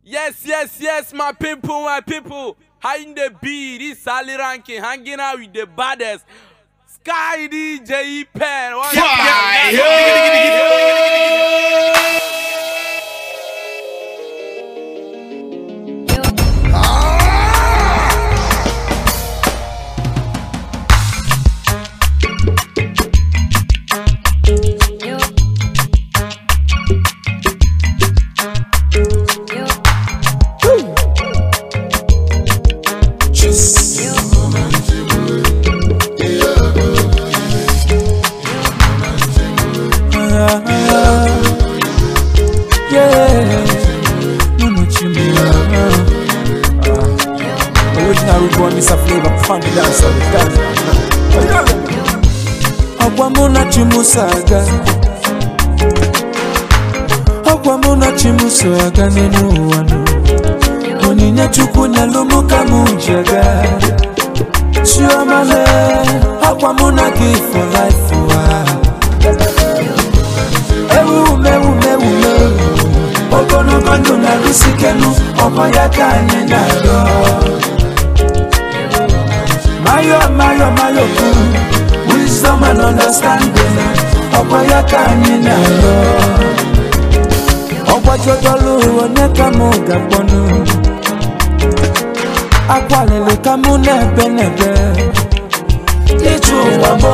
Yes, yes, yes, my people, my people. How in the be? This Sally Rankin hanging out with the baddest. Sky DJ Pen. Ọkwa mụ na chi m so aga n'elu ụwa nụ. Onyinye Chukwu nyelụ mụ ka mụ ji aga. Chioma le, ọkwa mụ na gị for life ụwa. Ewu mewu mewu mewu, ogologo ndụ na-arụsi kenu, ọkwa ya ka anyị na-arịọ. Mayo mayo mayo kwu, wisdom and understanding, ọkwa ya ka anyị na-arịọ. Ọgbajodolu onye ka mụ ga-akpọnụ, akwalili ka mụ na-ebe n'ebe. Ije ụwa mụ,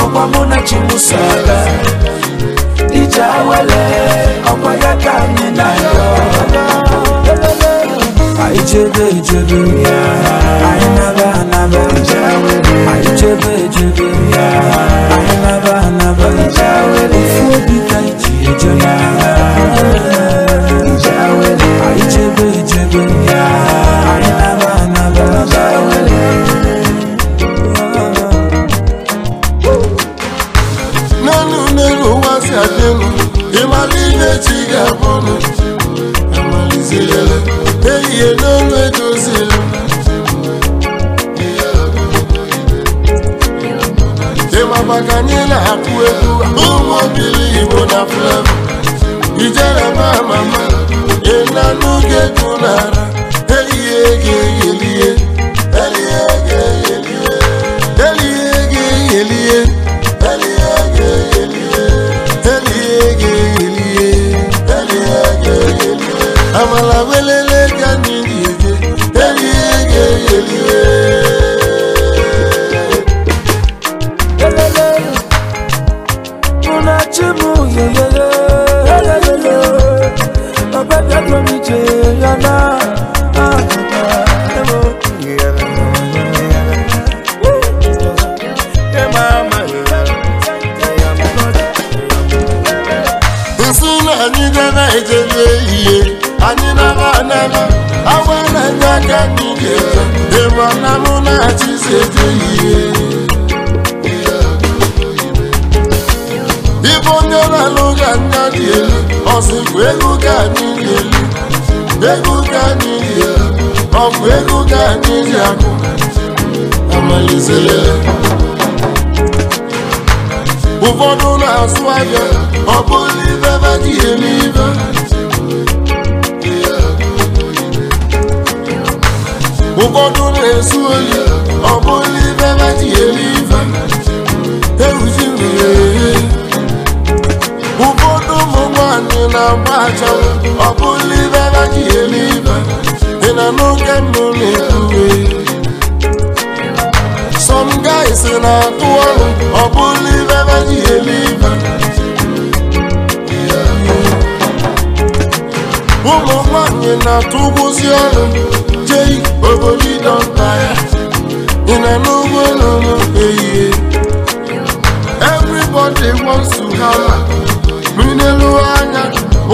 ọkwa mụ na chi m so aga. Ije awele, ọkwa ya ka anyị na-arịọ. Anyị chebe echebe, anyị naba anaba. Anyị chebe echebe, anyị naba anaba. Ofu obi ka anyị ji eje n'agha. Anyị chebe echebe, anyị naba anaba. N'elu n'elu ụwa si adịnụ, ịmara ihe chi ga-abụnụ. Amalizilele, ehihie n'olu edozila. Ịma maka anyị na-akụ egwu, ụmụ obili Igbo na Flavor. Ijere ma mama, ịna n'oge egwu n'ara. Ehihie ga-eyelie, ehihie ga-eyelie, ehihie ga-eyelie, ehihie ga-eyelie, ehihie ga-eyelie, ehihie ga-eyelie. Amala welele ka anyị ga-eje, ehihie ga-eyelie. Nsị na anyị gara ejebe ihe, anyị nara anara, awa na ndị aka anyị ga-eje, ịma na mụ na chi si eje ihe. Ibe onye na-alụ ga anya dị elu, ọ sịkwa ego ka anyị dị elu, ego ka anyị dị elu, ọ bụ ego ka anyị ji akụ. Amalizelele. Ụfọdụ na-asụ ahịa, ọ bụrụ ibe ha ji eme ibe. Ụfọdụ na-esu oyi, ọ bụrụ ibe ha ji eme ibe. Ewuji mmiri. Ụfọdụ ụmụ nwaanyị na-agba achanwụ, ọ bụrụ ibe ha ji eme ibe. Ị na n'oge mbụ na-ekwuwe. Some guys na-atụ ọrụ, ọ bụrụ ibe ha ji eme ibe. Ụmụ nwaanyị na-atụgbuzi ọrụ, jei obodo ịdọnta ya. Ị na n'ugbo n'ụlọ ehihie. Everybody wants to hammer. Minelu anya,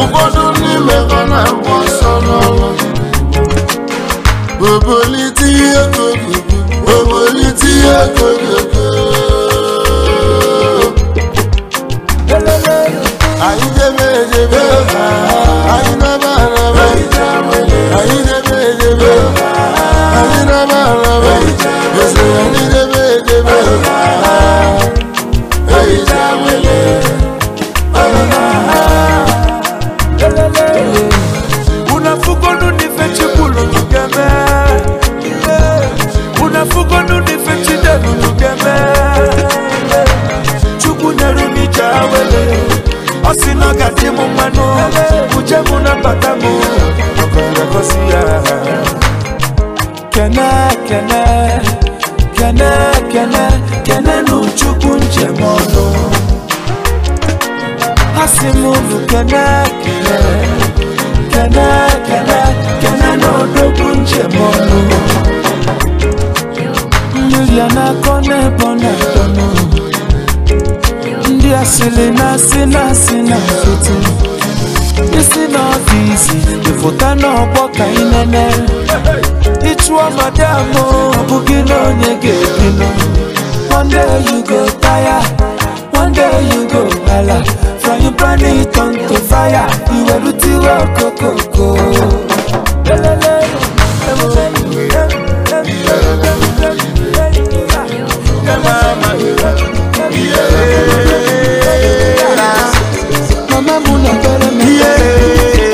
ụfọdụ n'ime ha na-agba ọsọ n'ọrụ. Obolite ihe gogogo, obolite ihe gogogo. Anyị debe edebe, anyị naba anaba. Anyị debe edebe, anyị naba anaba. Ese anyị debe edebe, anyị debe. Unafuko. nabata m ọgọziri agọzi ya. Kene kene kene kene kene nụ Chukwu njem ọnụ. Asị m unu kene kene kene kene kene n'odogwu njem ọnụ. Mmiri a na-akọ n'ebe ọ na-adọnụ. Ndị asịrị na-asị na-asị na nkịtị. Isi n'ọfịs ịfụta n'ọgbọ ka ị nene. Ịchụọ madam ọ bụghị na onye ga-ebinụ. One day you go tire, one day you go hala. Frying pan it on to fire, iwerutiwe okokoko. Lelele. Mama muna kere me.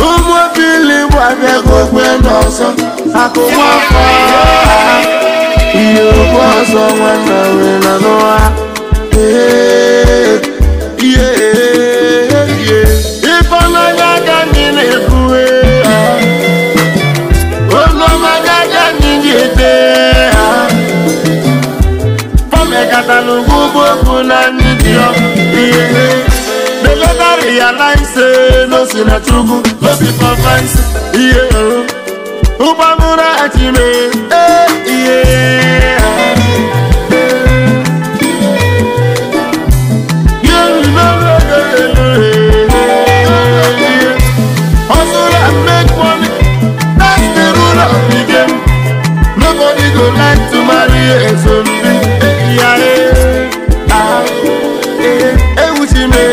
Ụmụ obili bụ abịago gbe n'ọzọ akụkọ afọ ihe okwu ọzọ nwanna wee na n'ụwa. Ihe ịfọnanya ka anyị na-ekwuwe, olumanya ka anyị ji-ete ha fọmekatara ugwu okwu na ndị dị ihe. They later realize say no si na Chukwu, no be for fancy. Yeah, Ubamura achime, eh yeah. You know hustle and make money, that's the rule of the game. Nobody go like to marry a zombie. Yeah, ah, eh, eh, uchime.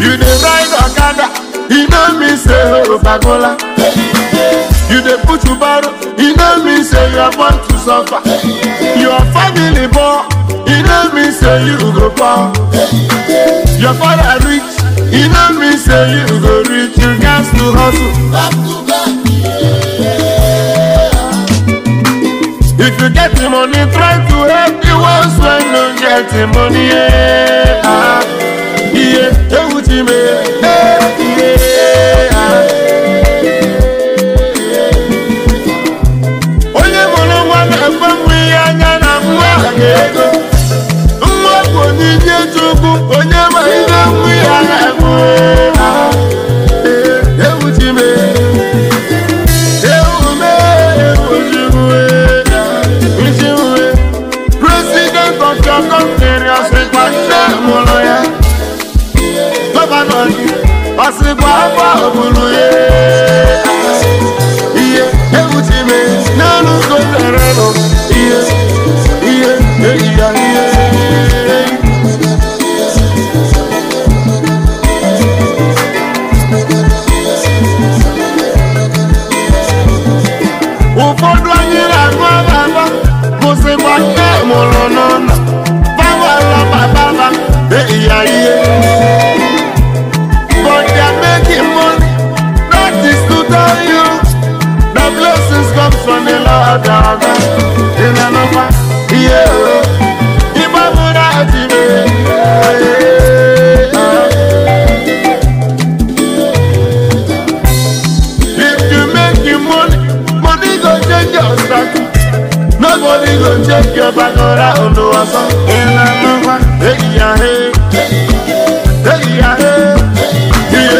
You dey ride Okada, e no mean say Obagola. You dey put barrow, e no mean say you are born to suffer. Your family poor, e no mean say you go poor. Your father rich, e no mean say you go rich. You gats to hustle. If you get the money, try to help the ones wey no get the money. Yeah. Ah, yeah. Onye mụrụ nwa na-efe nwa ihe anya na nwa ga-ego. Nwa bụ onyinye Chukwu, onye ma ihe nwa ya na-ebu. Ewuchime, ewume, ewuchime, president of your company, ọsịkwa nne mụrụ ya. Gọvanọ gị, ọsịkwa afọ ọbụrụ ya. Ihe ewuchime n'elu goterenụ. Ihe, ihe, eyi ya, ihe. Ụfọdụ anyị na-agụ ababa bụsịkwa nne mụrụ n'ụlọ. Bawala bababa, eyi ya ihe. But they are making money, that is to tell you, the blessings comes from the Lord our God. In another, yeah, Ibabura Ajime. If you make your money, money go change your status. Nobody go check your back or out no other. In another, hey, yeah, hey, hey, yeah, hey.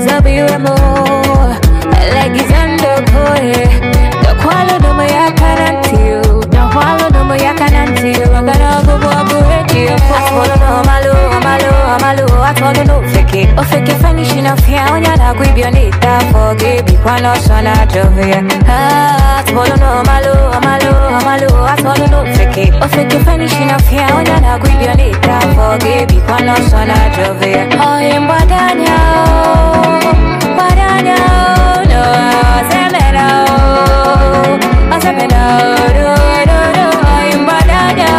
Zabiramo, Alexander Koye, the Kuala no Mayakanantio, the Kuala no Mayakanantio, I told no fake, oh fake finishing off here on your guibionita, forgive me, Quano Sona Jovia. Ah, no malo, malo, malo, I told no fake, oh fake finishing off here on your guibionita, forgive me, Quano Sona Jovia. Oh, in Badania, Badania, no, Zemeno, Zemeno, no, no, no, in Badania.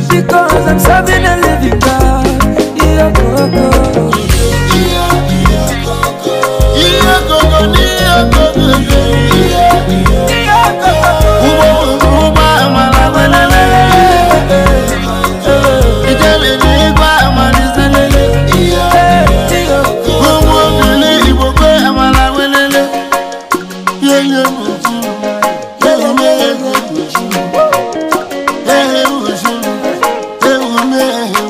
Because I'm serving a living God. Yeah, go, go. Yeah.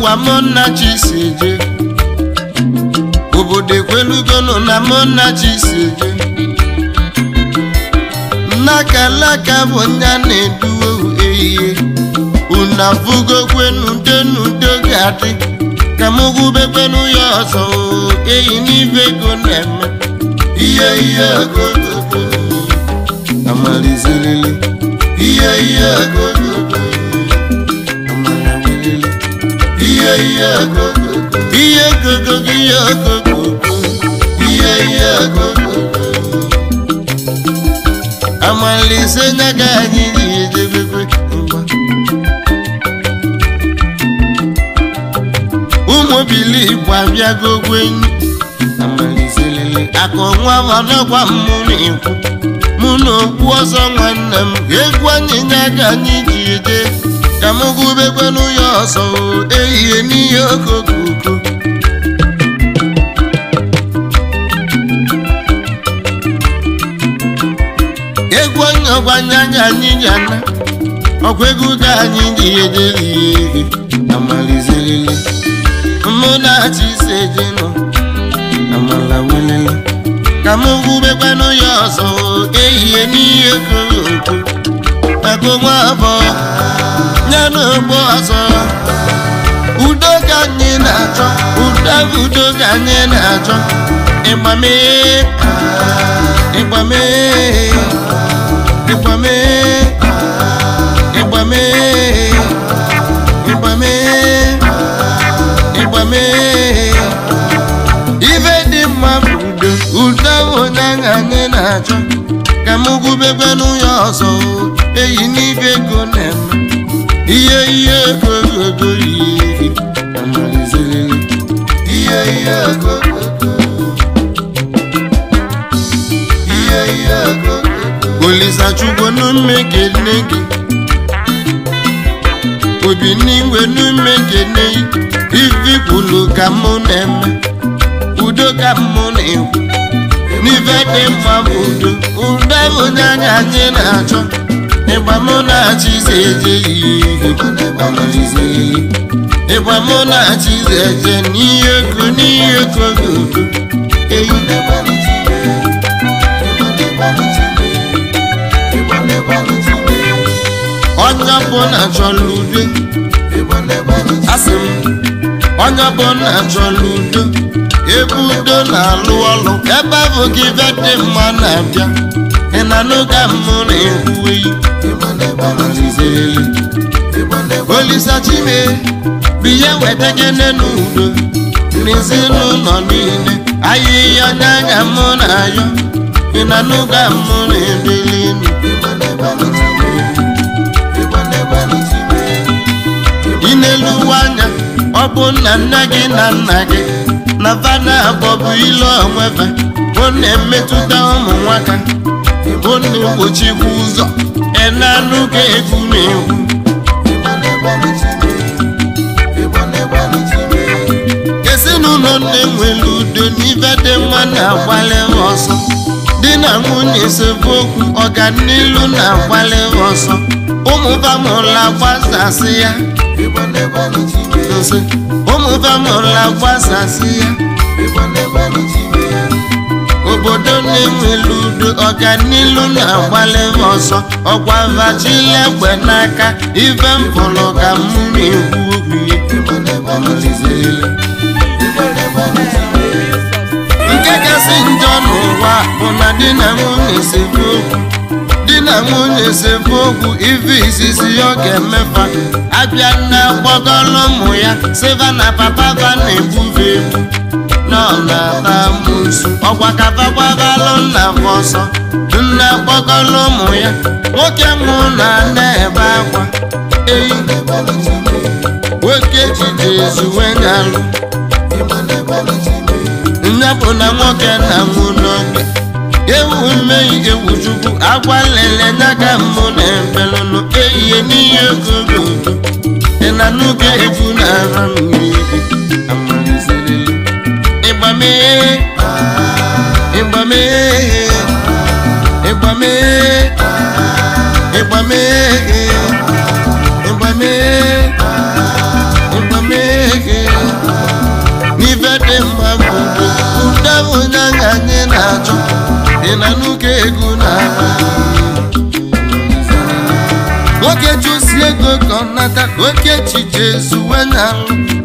n'ụwa mụ na chi si eje. Obodo ekwelugonu na mụ na chi si eje. Nnakalaka bụ nya na-eduwe ehihie. Unu afụgokwenu udo ga-adị. Ka mụ gwubekwenu ya ọzọ eyi n'ife ego na-eme. Ihe ihe ogogogo amalizirili. Ihe ihe ogogogo amalawilili. Ihe ihe ogogogo ihe ogogogo ihe ogogogo ihe ihe ogogogo amalise nyaga anyị ji ejebekwe mgba. Ụmụ obili Igbo abịago gwenyu amalizelele. Akụ nwa ọnọgwa mụ na-ekwu mụ na okwu ọzọ nwanne m. Egwu anyị nyaga anyị ji eje. Ka mụ gwubekwenu ya ọzọ ehihie n'ihe okokoko. Egwu onye ọgwa nyaga anyị ji ana. Ọkwa egwu ka anyị ji eje amalizelele. Mụ na chi si eje nọ amala welele. Ka mụ gwubekwenu ya ọzọ ehihie n'ihe okokoko. Akụ nwa afọ ya n'ogbo ọzọ. Udo ka anyị na-achọ, udo bụ udo ka anyị na-achọ. Ịgbame ịgbame ịgbame ịgbame ịgbame ịgbame. Ife dị mma bụ udo, udo bụ onye anyị na-achọ. Ka mụ gwubekwenu ya ọzọ eyi n'ife ego na-eme. Ihe ihe ogogogo ihe amalizelele. Ihe ihe ogogogo ihe ihe ogogogo. Olisa Chukwu n'ume kene gị. Obi n'igwe n'ume kene gị. Ife kwulu ka mụ na-eme. Udo ka mụ na-ekwu. N'ife dị mma bụ udo. Udo bụ onye anyị na-achọ. Ịgba mụ na chi si eje ihe amalizelele. Ịgba mụ na chi si eje n'ihe ego n'ihe ego ogogo. Eyi onye ọbụla chọrọ udo. Asị m onye ọbụla chọrọ udo. Ebe udo na-alụ ọlụ ebe bụ gị ife dị mma na-abịa. Ị na-anụ ka mụ na-ekwu eyi amalizelele. Olisa Chime biye wetakene n'udo n'ezinụlọ niile. Ahịhịa onye anya mụ na-ayọ. Ị na-anụ ka mụ na-ebili enu. Ị na-eluwe anya ọ bụ nna nne gị na nna gị na fada abụọ bụ ilu onwefe. Ọ na-emetụta ụmụ nwaka. Ọ na-egbochikwa ụzọ. Ị na-anụ ka egwu na-egwu. Ezinụlọ na-enwere udo n'ife dị mma na-agbalị ọsọ. Di na nwunye sebe okwu ọganilu na-agbalị ọsọ. Ụmụ famụla gbasasị ya. Ụmụ famụla gbasasị ya. Obodo na-enwere udo ọganilu na-agbalị ọsọ. Ọkwa vachile egbe n'aka ife mfụlụ ka mụ na-ekwu okwu ya. Nke kasị njọ n'ụwa bụ na di na nwunye sebe okwu. Di na nwunye sebe okwu ife izizi ọ ga-emefa. Abịa na gbọgọlụ ụmụ ya sịva na papa va na-ebufe ebu. Nọ na-ata amụsụ ọkwa kavagbavalụ nna ọsọ. Nna gbọgọlụ ụmụ ya nwoke mụ na na-ebe akwa. Eyi nwoke jide ezuwe nyalụ. Nne bụ na nwoke na nwụ n'oge. Ewu mmehie ewu Chukwu agwa lele nya ka mụ na-ebelụnụ ehihie n'ihe ogogogo. Ị na-anụ ka egwu na-ara mmiri amalizelele. Ịgbame ịgbame ịgbame ịgbame ịgbame ịgbame. ka egwu na-akpọ. Nwoke chụsi ego ka ọ nata oke echiche ezuwe na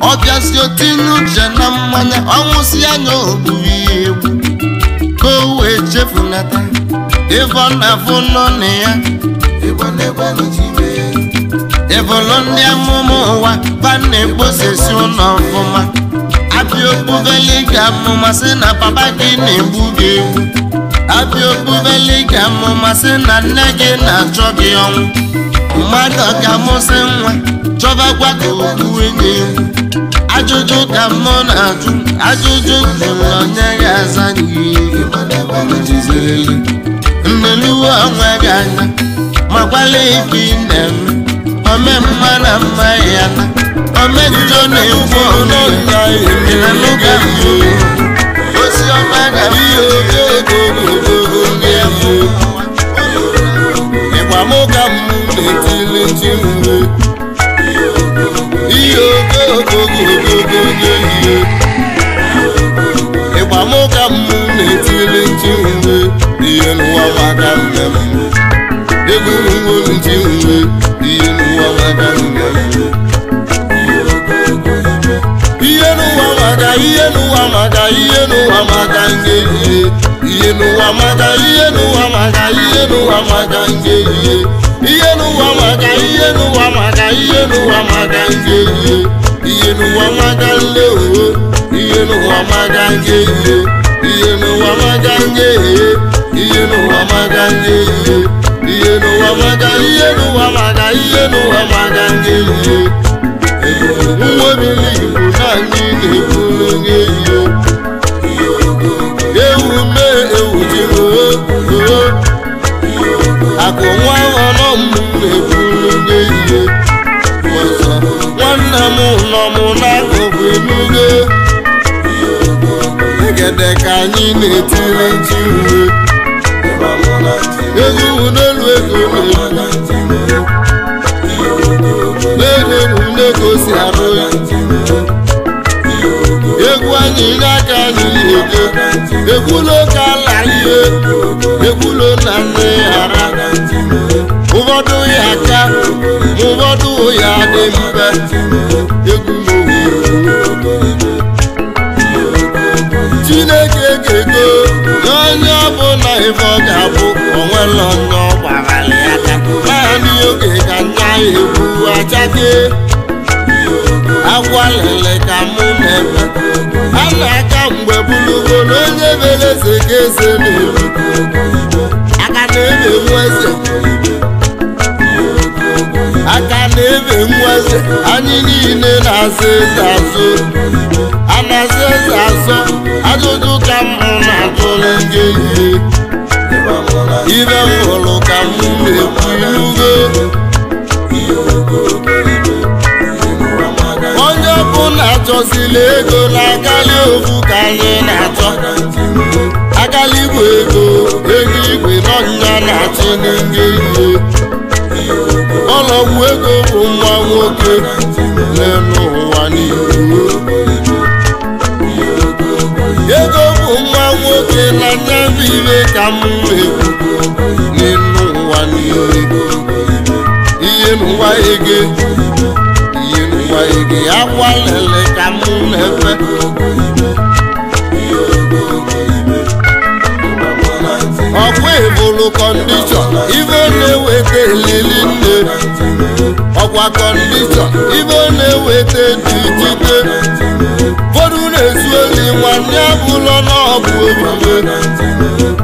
ọ bịazi otinye uche na mmanya ọnwụsị anya ogburu ya egbu ka o wee chefunata ịfọ na afụ nọ na ya. Ịbụlụ ndị amụma ụwa ba na-ekposesi ụlọ ọfụma abịa okpuveli ga amụma sị na papa gị na-egbu gị egbu abịa okpuveli ga amụma sị na nne gị na-achọ gị ọnwụ mmadụ ga-amụsị nwa chọbakwa ka okwu enye egwu ajụjụ ka mụ na-ajụ ajụjụ jụrụ onye ga-aza n'ihe nneluwe onwe gị anya makwala ife ị na-eme ome mma na mma ya na ome njọ na-ekwu ọnụ ịnanụga osi ọma ga ihe ogogogogogo ga-efu ịgbamụka m na-etili chi mgbe ihe ogogogogogo ga-ehihe ịgbamụka m na-etili chi mgbe ihe n'ụwa maka nne m egwu nwere chi mgbe ihe n'ụwa maka nne m ihe n'ụwa maka ihe n'ụwa maka ihe n'ụwa maka nge ihe ihe n'ụwa maka ihe n'ụwa maka ihe n'ụwa maka nge ihe ihe n'ụwa maka ihe n'ụwa maka ihe n'ụwa maka nge ihe ihe n'ụwa maka nle owo ihe n'ụwa maka nge ihe ihe n'ụwa maka nge ihe ihe n'ụwa maka nge ihe ihe n'ụwa maka ihe n'ụwa maka ihe n'ụwa maka nge ihe nwebili Igbo naanị na-ekwuru onye ihe ewu mee ewu jiri oo akụ nwa ọnọ m na-ekwuru onye ihe ọzọ nwanne m nọ m n'akụkụ enugo egede ka anyị na-etiri ji uwe egwu n'elu ego na-elu na-egosi arụ egwu anyị n'aka anyị ego egwulo ka ala ihe egwulo na nne ara ụfọdụ ya aka ụfọdụ ya dị mpe egwu n'owu Chineke ga-ego onye ọbụla ife ọ ga-abụ onwere onye ọ gbarala aka naanị oge ka nya egwu achake akwa lele ka mụ na-eme a na-aka mgbe bụrụgo na onye mere eze ka eze na-eru aka na-ebe nwa eze aka na-ebe nwa eze anyị niile na-azụ eze azụ a na-azụ eze azụ ajụjụ ka mụ na-ajụrụ gị ihe ibe m hụrụ ka m na-ekwu ilugo onye ọbụla chọsiri ego na-akali ofu ka anyị na-achọ akali igwe ego ego igwe n'ọnya na-achị n'nge ihe ọlọgwụ ego bụ nwa nwoke n'elu ụwa niile ego bụ nwa nwoke na nyabụ ibe ka m na-ekwu n'elu ụwa niile ihe n'ụwa ego ihe n'ụwa ego akwa lele ka m na-efe ọkwa ịbụrụ kọndishọn ife na-eweta elili nne ọkwa kọndishọn ife na-eweta dijite ụfọdụ na-ezu oli nwanne abụlọ n'ọbụ omume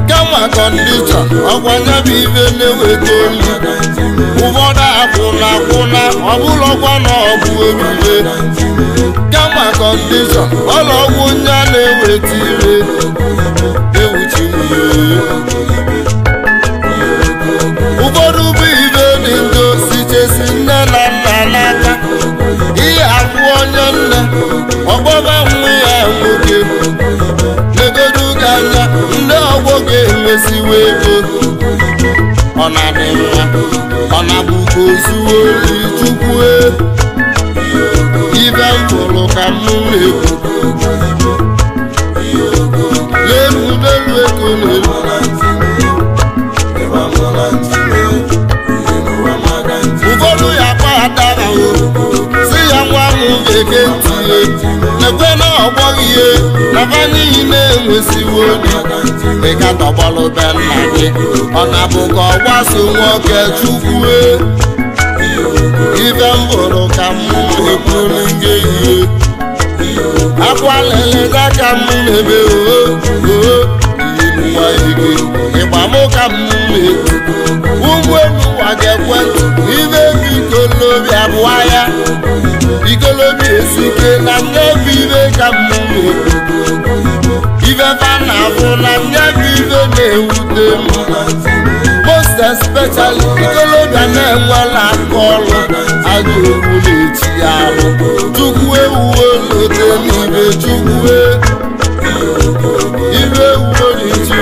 kama kọndishọn ọkwa ya bụ ife na-eweta oli ụfọdụ akwụna akwụna ọbụlọkwa n'ọbụ omume kama kọndishọn ọlọgwụ nya na-eweta ire ewuchi nwunye ụfọdụ bụ ibe dị ndụ sichesi nne na nna n'aka ihe akwụ onye nne ọgbọba nwa ya nwoke legodu gị anya ndị ọgbọ ga-enwesiwa ego ọ na-adị mma ọ na-abụkwa ozuo oli chukwu ibe m fụrụ ka m na-ekwu n'elu n'elu ego n'elu. nwesiwo di ịka tọgbọlụ be nna gị ọ na-abụ ka ọ gbaso nwoke chukwue ibe m hụrụ ka m na-ekwuru nge ihe akwa lele n'aka m na-ebe oo oo ihe ike ịgba mụ ka m na-ekwu ụmụ elu ụwa ga-ekwe ibe bụ ikolobi abụọ ya ikolobi esike na nnebi ibe ka m na-ekwu ibe fa na-afụ na nnebi ibe na-ewute m most especially ikolobịa na-enwela aka ọrụ ajọ okwu na-echi ya arụ chukwu ewuwe lote n'ibe chukwu ibe ewuwe na-echi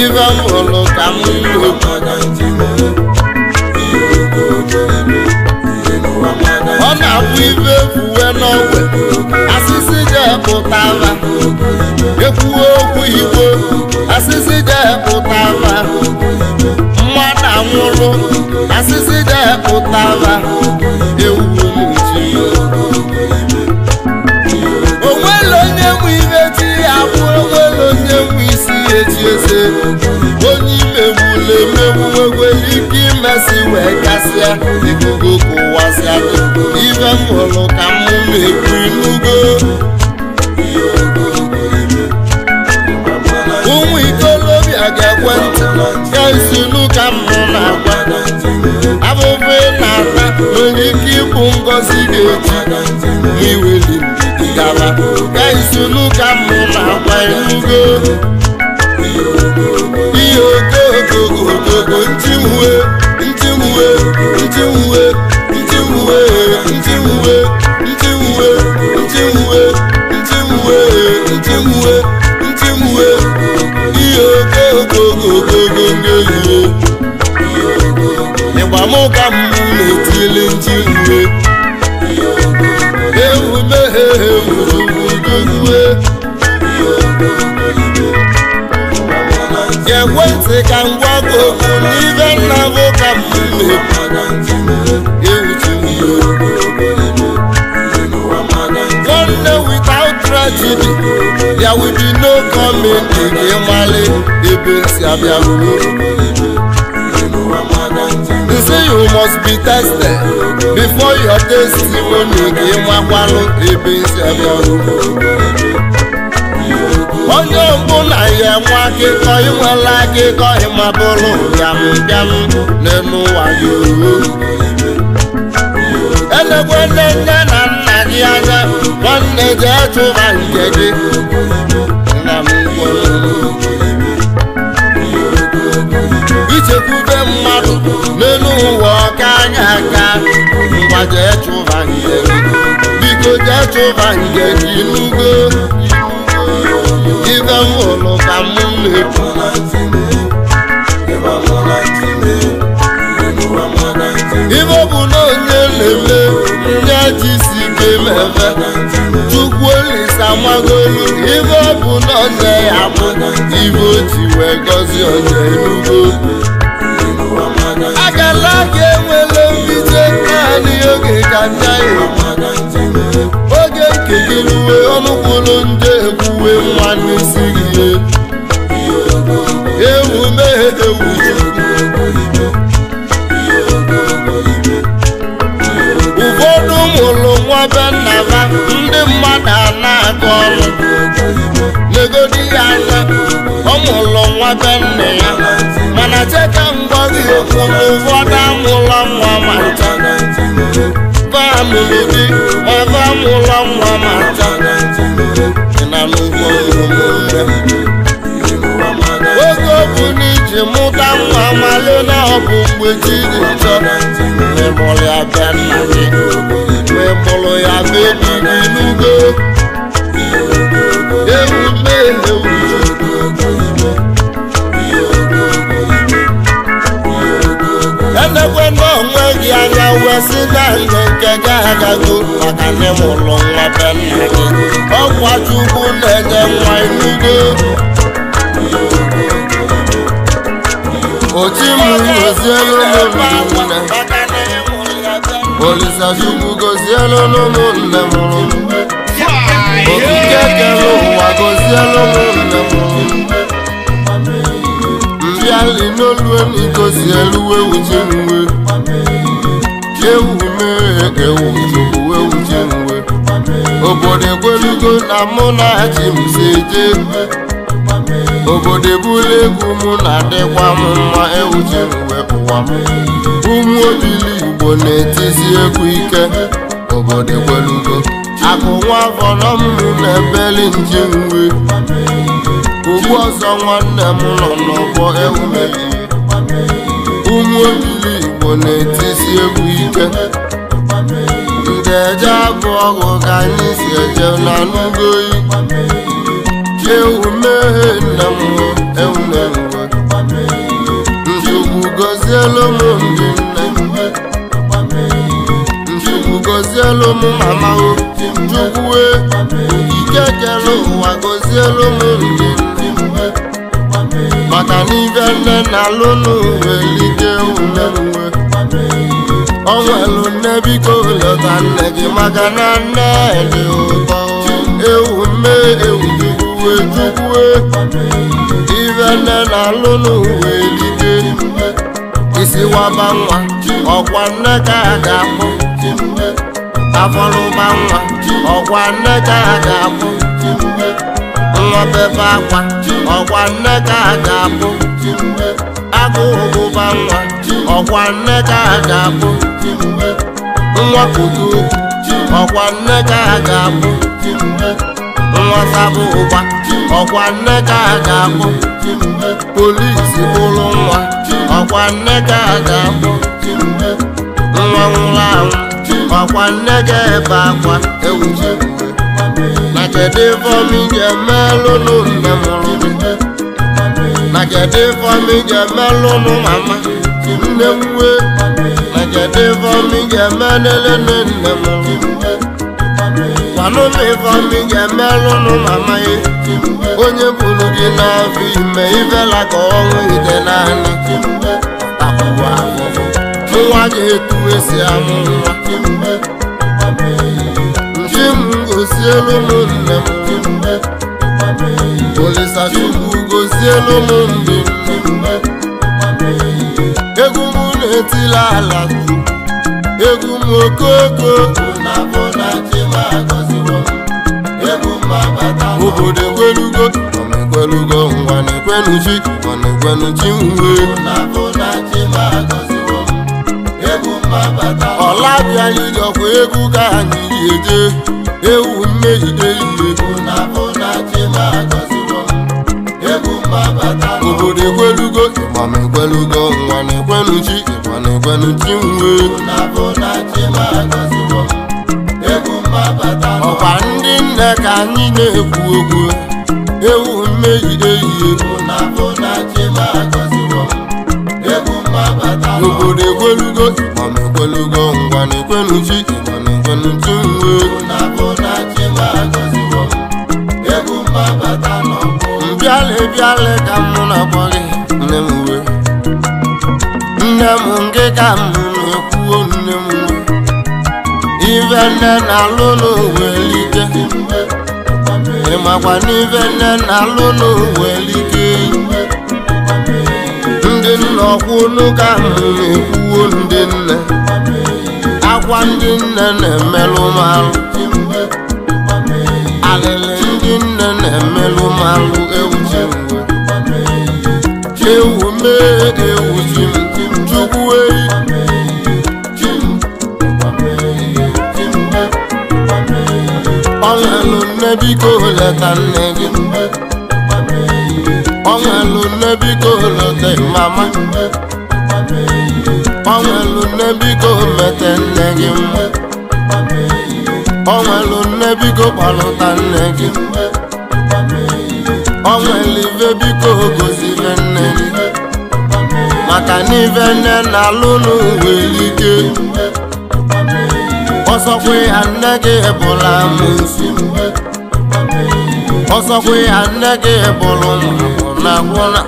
ibe m hụrụ ka m ọ na-abụ ibe efuwe n'ogwe asịsị jepụtara ekwuwe okwu igbo asịsị jepụtara mmadụ anwụrụ asịsị jepụtara ewu n'uchi onwere onye nwe ibe chi ya bụ onwere onye nwe isi echi eze onye imegbula emegbu nwegwere ike imesi wee gasịa ikuku kụwasịa ibe m hụrụ ka m na-ekwu inugo ụmụ ikolobịa ga-ekwe ntị ya isinu ka m na-agwa abụbụ ị na-ata nwere ike ịbụ ngọzi ga-eji iweli gaba ya isinu ka m na-agwa inugo ihe ogogogogogo ntinwue ntinwue ntinwue ntinwue ntinwue ntinwue ntinwue ntinwue ntinwue ntinwue ihe ogogogogogo ngelie ịgbamụka m na-etili ntinwue ewu meghe ewu ekwentị ka ngwa gị okwu n'ibe nna bụ ka m nwanne without tragedy there will be no coming gị mali ebe si abịa ruo. They say you must be tested before your testimony gị nwakwalụ ebe si abịa ruo. Onye mbụ na ya nwe akịkọ inwela akịkọ ịmabụrụ bịam bịam n'elu ụwa gị ruo. Elekwele nne na nna gị anya nwanne jee chụba nke gị nna m ichekwube mmadụ n'elu ụwa ọka anya aka ngwa jee chụba nke gị biko jee chụba nke gị n'ugo ibe m hụrụ ka m na-ekwu ibe bụ na onye na-eme nye ji si ike mebe Chukwu Olisa magolu ibe bụ na onye ya bụ ibe o ji wee gọzie onye enugo agala ga enwele mbiche naanị oge ka nja ya oge nke gị ruwe ọnụ kwuru nje ekwuwe nwa n'isi gị ewu meghe ewu ụfọdụ mụrụ nwa be nna ha ndị mmadụ a na-akọ ọnụ legodi ya anya ọ mụrụ nwa be nna ya mana cheka mgba gị okwu na ụfọdụ amụla nwa ma ncha famụlụ di ma famụla nwa ma ncha na n'ugbo omume oge ọ bụ na iji mụta nwa malụ na ọ bụ mgbe chi dị chọ mụrụ ya be nna gị wee mụrụ ya be di gị n'ugo ewu mee ewu elekwe na onwe gị anya wee sị na ndụ nke gị agago maka na ị mụrụ nwa be nna gị ọkwa Chukwu na-enye nwa inugo Ochimu gozielu ụmụnne Olisa Chukwu gozielu ụmụnne mụrụ m. Okike kere ụwa gọzielu m nne m. Mbịali n'olu eni gozielu ewu ji nwe. Ewu mee ewu chukwu ewu ji nwe. Obodo ekwelugo na mụ na chi m si eje. Obodo ebula egwu mụ na-adịkwa m mma ewu ji nwe ụwa m. Ụmụ obili Igbo na-etisi egwu ike. Obodo ekwelugo. Akụ nwa afọ nọ m na-ebeli nji nwe. Ugbu ọzọ nwanne m nọ n'ọgbọ ewu melie. Ụmụ obili Igbo na-etisi egwu ike. Ndị eje abụ ọgụ ka anyị si eje na n'ugoyi. Ewu mee nne m ewu na-enwe. Nchukwu gọzielu m ndị nne. Nchukwu gọzielu m mama o. Chukwu okike kere ụwa gọzielu m ndị nne. Maka na ife nne na-alụ n'ụwa elike ewu na-enwe. Ọnwelu nne biko lọta nne gị maka na nne dị ụtọ. Ewu mee ewu chukwu chukwu. Ife nne na-alụ n'ụwa elike. Isi waba nwa ọkwa nne ka a ga-akpọ. Afọlụba nwa ọkwa nne ka a ga-akpọ. Nwa bebe akwa ọkwa nne ka a ga-akpọ. Agụụ gụba nwa ọkwa nne ka a ga-akpọ. Nwa kuku ọkwa nne ka a ga-akpọ. Nwa sabụ ụgba ọkwa nne ka a ga-akpọ. Polisi bụrụ nwa ọkwa nne ka a ga-akpọ. Nwa nwụrụ anwụ ọkwa nne ga-ebe akwa ewu ji nwe. Na kedu ife ọma ị ga-emelụ nne mụrụ gị? Na kedu ife ọma ị ga-emelụ mama nne nwe? Na kedu ife ọma ị ga-emelele nne mụrụ gị? Gwanụ m ife ọma ị ga-emelụ mama ye. Onye buru gị n'afọ ime ifela ka ọnwụ ite naanị. Takwuo afụfụ nwa ga-etu esi amụ nwa. Nchi m gosielu m nne m. Olisa Chukwu gosielu m ndị nne. Egwu m na-etila ala egwu m okoko. Obodo ekwelugo ekwelugo ngwa na-ekwenu chi ngwa na-ekwenu chi nwe. Ọla bịara ijọkwa egwu ka anyị eje. Ewu mmehide ihe. Obodo ekwelugo ịgbam ekwelugo ngwa na-ekwenu chi ịgba na-ekwenu chi nwe. Ọkwa ndị nne ka anyị na-ekwu okwu. Ewu mmehide ihe. Obodo ekwelugo ịgbam ekwelugo ngwa na-ekwenu chi ịgba na-ekwenu chi nwe. Mbịalị bịalị ka mụ na-akpọ gị nne m uwe. Nne m nke ka m na-ekwuo nne m uwe. Ife nne na-alụ n'ụwa elike. Ịmakwa n'ife nne na-alụ n'ụwa elike. Ndị nna ọkwụnụ ka m na-ekwuo ndị nne. Akwa ndị nne na-emelụ m alụ. Alịlị ndị nne na-emelụ m alụ ewu ji nwe. Ewu mee ewu ji m chukwu eyi. Ọnwelu nne biko leta nne gị. Ọnwelu nne biko leta mama. Ọnwelu nne biko mete nne gị mma. Ọnwelu nne biko kpalụta nne gị. Ọnwelu ife biko gozive nne gị. Maka na ife nne na-alụ n'ụwa elike. Ọsọkwa ya nne gị bụla amụsụ. Ọsọkwa ya nne gị bụrụ na gwụna.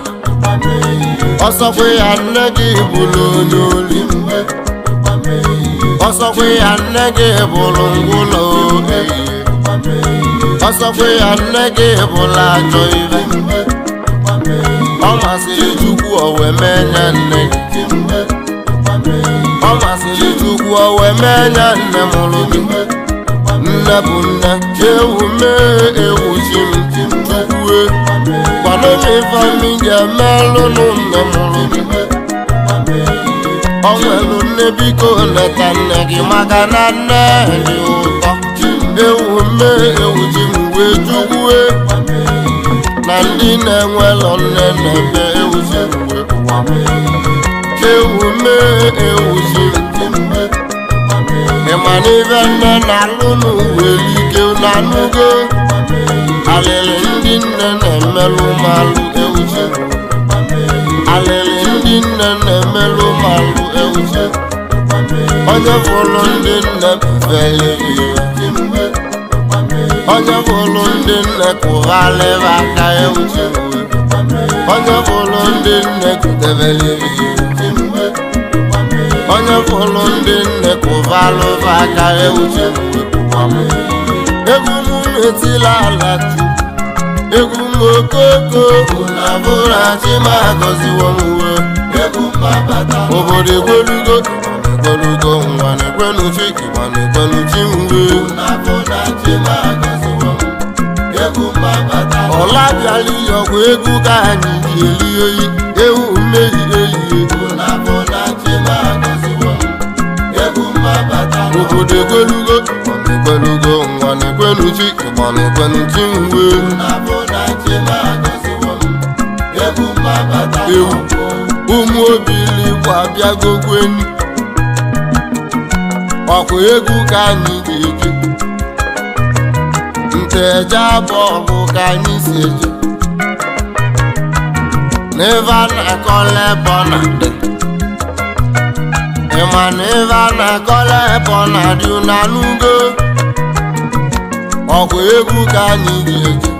Ọsọkwa ya nne gị bụrụ onye oli. Ọsọkwa ya nne gị bụrụ ngwụlọ. Ọsọkwe ya nne gị bụla ajọ ibe. Ọ masịrị Chukwu o wee mee nya nne gị. Ọ masịrị Chukwu o wee mee nya nne mụrụ gị. Nne bụ nne, ewu mee ewu chi m Chukwu kwado m ife m ga-emelụ nne mụrụ gị. Ọ nwelu nne biko leta nne gị maka na nne dị ụtọ. Ewu mee ewu chi m wee Chukwu na ndị na-enwelọ nne na-ebe ewu chi m wee ụwa m. Ewu mee ewu chi m. Ịma na ife nne na-alụ n'ụwa elike na-anụgo. Alịlị ndị nne na-emelụ malụ ewu chi m. Alịlị ndị nne na-emelụ malụ ewu chi m. Onye fụlụ ndị nne befele iwe. Onye fụlụ ndị nne kụghalịba aka ewu chi m. Onye fụlụ ndị nne kụtebele iwe. Onye fụlụ ndị nne kụvalụva aka ewu chi m. Egwu m etila ala Chukwu. Egwu m okoko na bụrụ achị ma agọziwo m uwe. Obodo egwelugo egwelugo nwa na-ekwenu chi ịgba na-ekwenu chi m wee. Ọla bịala iyọkwa egwu ka anyị ji eli oyi. Ewu mmehie ehihie. Obodo egwelugo egwelugo nwa na-ekwenu chi ịgba na-ekwenu chi m wee. Ewu ụmụ obiligbo abịagokweni. Ọkwa egwu ka anyị ga-eje. Nteje abọọbụ ka anyị si eje. N'ebe a na-akọla ebe ọ na-adị. Ịma na ebe a na-akọla ebe ọ na-adị unu anụgo. Ọkwa egwu ka anyị ga-eje.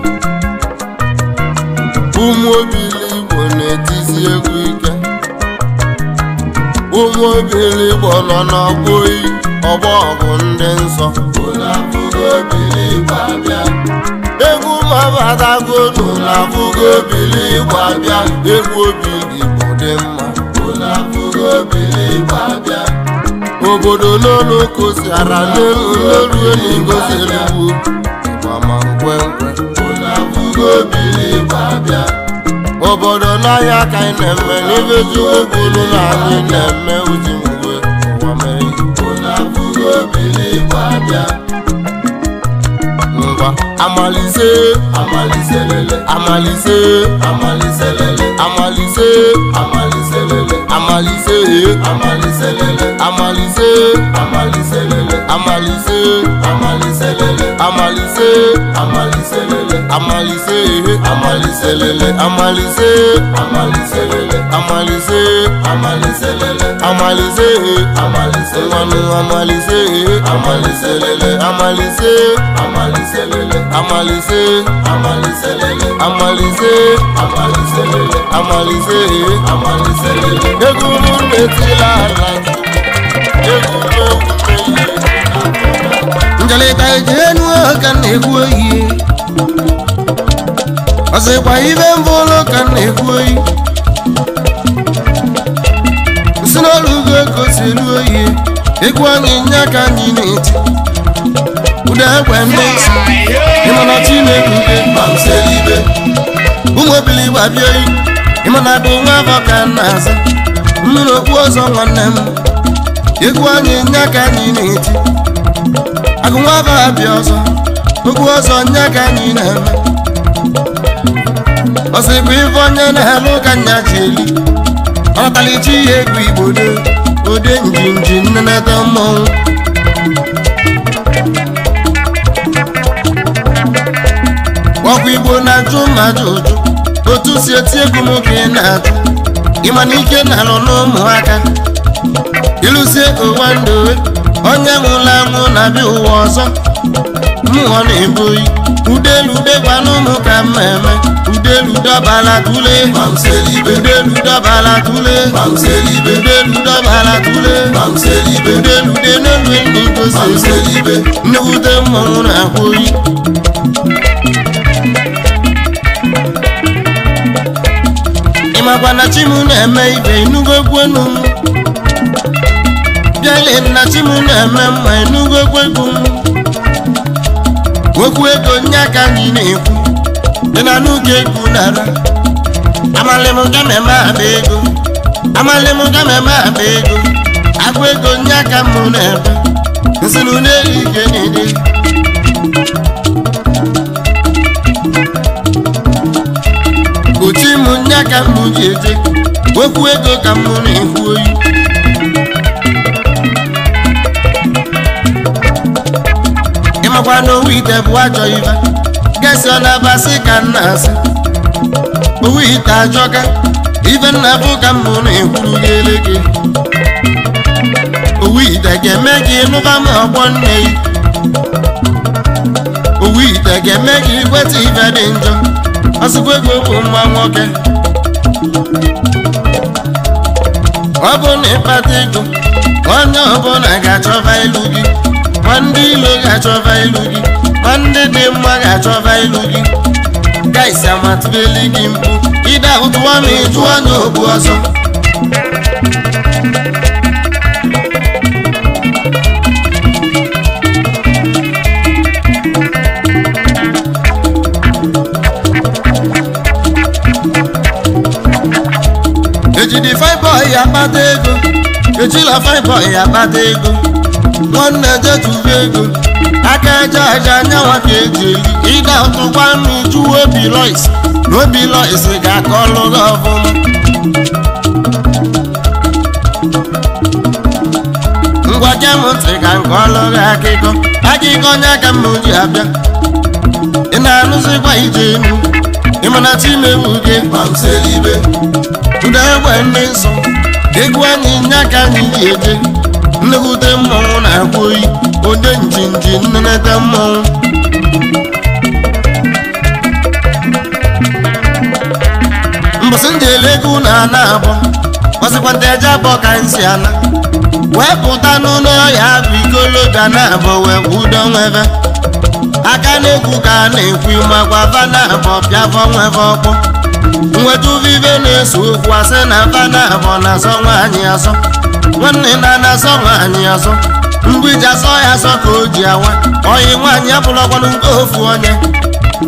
Ụmụ obiligbo na-etisi egwu ike. Ụmụ obiligbo nọ n'ọgbọ oyi ọgbọ ọgụ ndị nsọ. Egwu mabatago n'ụlọafụgo obiligbo abịa. Egwu obiligbo dị mma. Obodo n'olu kosiara n'elu n'olu n'igosiri ugwu. Ịgba nkwenkwe. Obodo n'ahịa ka anyị na-eme n'ife Chukwu kwuru na anyị na-eme uji mgbe ụwa mere. Ngwa amalise amaliselele amalise amaliselele amalise amaliselele amalise amaliselele amalise amaliselele amalise amaliselele amalise amaliselele amalise amaliselele amalise amaliselele amalise amaliselele amalise amaliselele amalise amaliselele amalise amaliselele amalise amaliselele amalise amaliselele amalise amaliselele. Egwu m na-etila ala egwu m njelita eji enu ka na-egwu oyi. Ọsịkwa ibe mbụ ụlọ ka na-egwu oyi. Si n'olugo ka o si elu oyi. Egwu anyị nya ka anyị na-eti. Ụda egbe ndị nsọ. Ịmana Chineke gbamselibe. Ụmụ obiligbo abịa oyi. Ịmana bụ nwa afọ ka m na-aza. Mmiri okpu ọzọ nwanne m. Egwu anyị nya ka anyị na-eti. Agụ nwa afọ abịa ọzọ. Okwu ọzọ nya ka anyị na-eme. Ọsịkwa ife onye na-alụ ka nya ji eli. Ọnatalichi ya egwu Igbo de. Ode njinji nnenete mmọnwụ. Ọkwa Igbo na-ajụ ma ajụ ụjụ. Otu si eti egwu m ka ị na-ajụ. Ịma na ike na-alụ n'ụmụaka. Ịlụzie ụwa ndụ onye nwụrụ anwụ na-abịa ụwa ọzọ. Mmụọ na-ebu oyi. Udelu degwa n'ụmụ ka mmemme. Udelu dọbala tule. Udelu dọbala tule. Udelu dọbala tule. Udelu de n'elu ndị gosi. Nnekwute mmọnwụ na-akwụ oyi. Ịmakwa na chi m na-eme ibe ịnụgo egwu enu m. Bịale na chi m na-eme mma ịnụgo egwu egwu m. Okwu ego nye aka anyị na-ekwu dị na n'oge egwu nara. Amalị m ga meme akpa ego, amalị m ga meme akpa ego. Agwa ego nye aka m na-ebe nsị na n'elu ike na-ede. Ochi m nye aka m ji eje, okwu ego ka m na-ekwu oyi. Ịmakwa na owu ite bụ ajọ ife, gesi ọ na-abasị ka m na-asị. Owu ite ajọka, ife nna bụ ka m na-ekwuru gị eleke. Owu ite ga-eme gị nụba m ọgbọ nne gị. Owu ite ga-eme gị kweta ife dị njọ. Ọsịkwa ego bụ nwa nwoke. Ọ bụ na ịkpata ego, onye ọbụla ga-achọba ilu gị. Ma ndị ilo ga-achọba ilu gị, ma ndị dị mma ga-achọba ilu gị. Gaisi amatụbeli gị mkpu, ịda ụtụwa ma ị jụọ n'ogbu ọzọ. Ejidi fine boy akpata ego, ejila fine boy akpata ego. Nwanne jetuba ego, aka aja aja anyanwa ka eji eli. Ịda ụtụkwa m ịjụ Obi Lois, na Obi Lois ga-akọlụ gị ọfụma. Ngwa gee m ntị ka nke ọlụ gị akịkọ, akịkọ onye aka m ji abịa. Ị na-anụzikwa ije enu, ị ma na Chimewu gị gbamselibe. Ụda egbe ndị nsọ, egwu anyị nye aka anyị ji eje. Nnekwute mmọnwụ na-akwa oyi, onye njinji nnenete mmọnwụ. Mbọsị njele egwu na-ana abọ, ọsịkwa ndị eje abọ ka nsi ana. Wee pụta n'ụlọ ya bụ ikolobịa na-abọ wee kwudo nwebe. Aka na-ekwu ka a na-ekwu makwa va na-abọ pịafọ nwebe ọkpọ. Nweta uvive na-eso okwu asị na va na-abọ na-asọ nwaanyị asọ. Nwanne na na-asọ nwaanyị asọ, mgbe iji asọ ya asọ ka o ji awa. Oyi nwaanyị abụrụkwanụ nke ofu onye,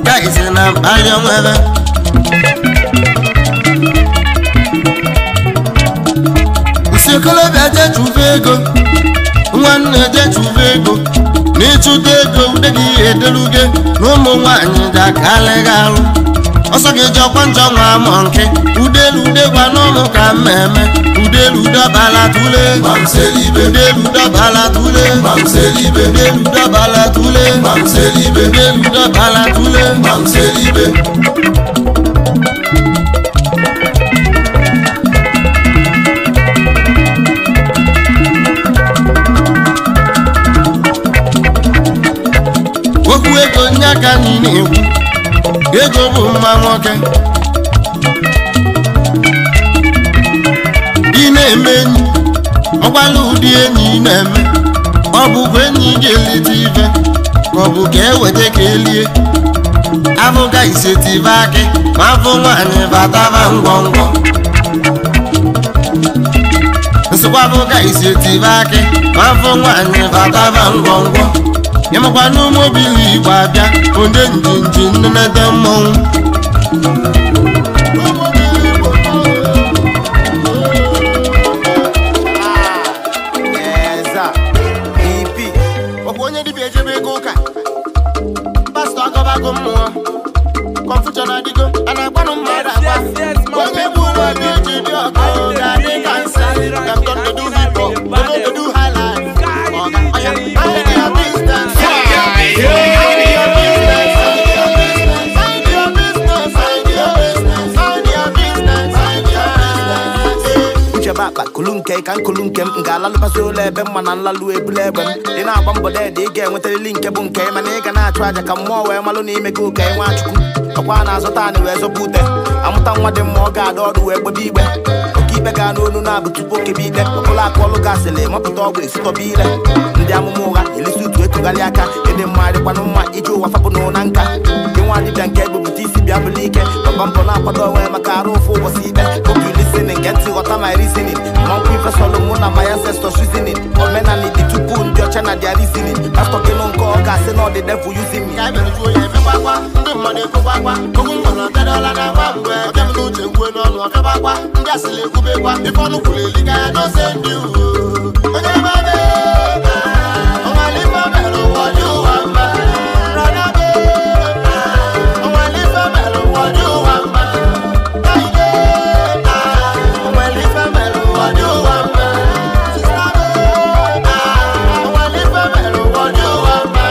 gaisi na mkpali onwebe. Nsi okolobịa jechuve ego, nwanne jechuve ego. Na ịchụta ego ude gị edeluge, na ụmụ nwaanyị ji akalị gị alụ. Ọsọ gị ji ọkwa njọ nwa amọ nke, udelu ude gwa n'ụmụ ka mmemme. Udelu dọbala tule, udelu dọbala tule, udelu dọbala tule, udelu dọbala tule. Okwu ego nye aka anyị na-ekwu, ego bụ mma nwoke. Ị na-eme enyi, ọgbala ụdị enyi ị na-eme. Ọ bụkwa enyi ga-elite ife, ka ọ bụ ka eweta ka elie. Afụga isetive akị, ma afụ nwaanyị bataba ngwongwo. Nsịkwa afụga isetive akị, ma afụ nwaanyị bataba ngwongwo. Ịmakwa n'ụmụ obili Igbo abịa, onye njinji nnenete mmọnwụ. Onye dibịa ejebe ego ụka, pastọ agọbago mmụọ, kọmfuchọn adịgo, a na-agbanụ mmadụ agba. Onye gburu onye ji dị ọkụ ga-adị ka nsị. Dem don dey do hip hop, dem no dey do high life. Oga, oya, mind your business. Mind your business. Mind your business. Mind your business. Mind your business. Mind your business. Uche bakpa kulunke ka nkulunke m ga-alalụbasị ụlọ ebe mma na nlalụ ebule egbe m. Ị na-agba mbọ deede ị ga-enwetarịrị nke bụ nke mana ị ga na-achụ aja ka mmụọ wee malụ n'ime gị ụka Nwachukwu. Ọkwa na-azụta anị wee zọba ute. Amụta nwa dị mma ọ ga-ada ọdụ wee gbebe igbe. Ọkaikpe ga n'onu na-abụ tupu okebe ikpe. Ọbụla akụ ọlụ gasịrị mapụta ọgwụ esitọba ile. Ndị amụma ụgha elisi utu etugharị aka. Ịdị mma dịkwanụ mma iji ụwa fapụ na nka. Gị nwa dibịa nke ebupụta isi bịa bụlụ ike. na-agba mbọ na-akwado onwe maka arụ ofu ụbọchị ikpe. Hope you listening, get to ghọta my reasoning. Mmankwụ ife sọlụ mụ na my ancestors reasoning. Omenala dị tupu ndị ọcha na their reasoning. Pastor gị nụ nke ọ ga-asị na ọ dị devil using me. Ka anyị mere juo ya emekwakwa, ndị mmadụ ekwekwa, okwu mgbọrọ ọbịadọla na nwa mgbe ọbịa m n'uche nkwue n'ọnụ ọbịabakwa, ndị asịrị ekwubekwa, ife ọnụ kwuru eliga ya n'ose ndị uwe. Onye mmadụ, ọnwale ife mere ụwa dị ụwa mma. Brother be, ọnwale ife mere ụwa dị ụwa mma. Baide, ọnwale ife mere ụwa dị ụwa mma. Sister be, ọnwale ife mere ụwa dị ụwa mma.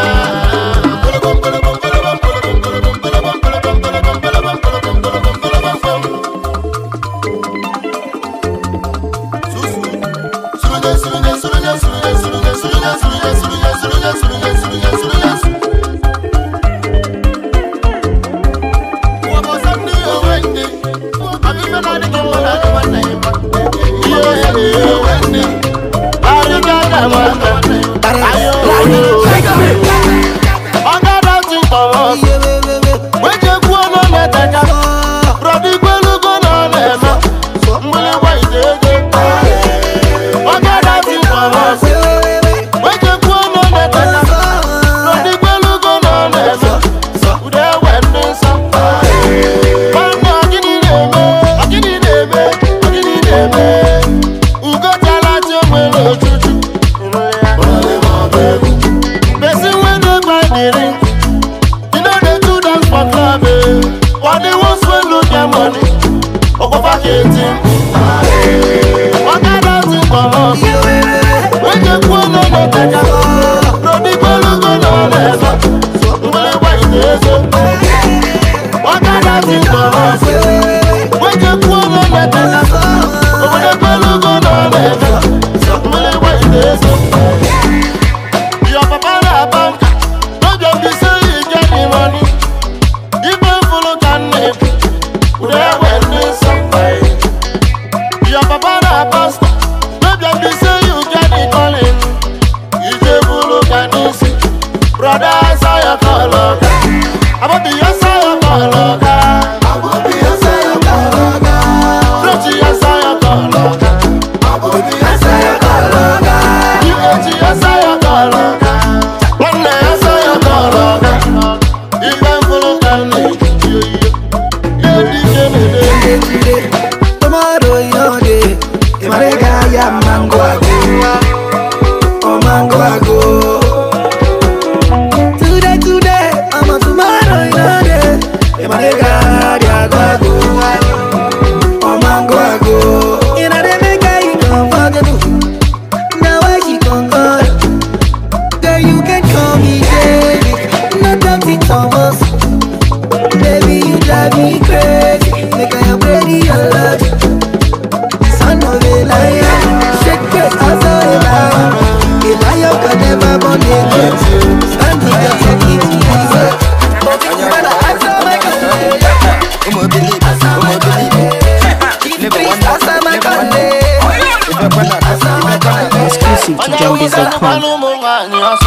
Exclusive to JohnBiz.com.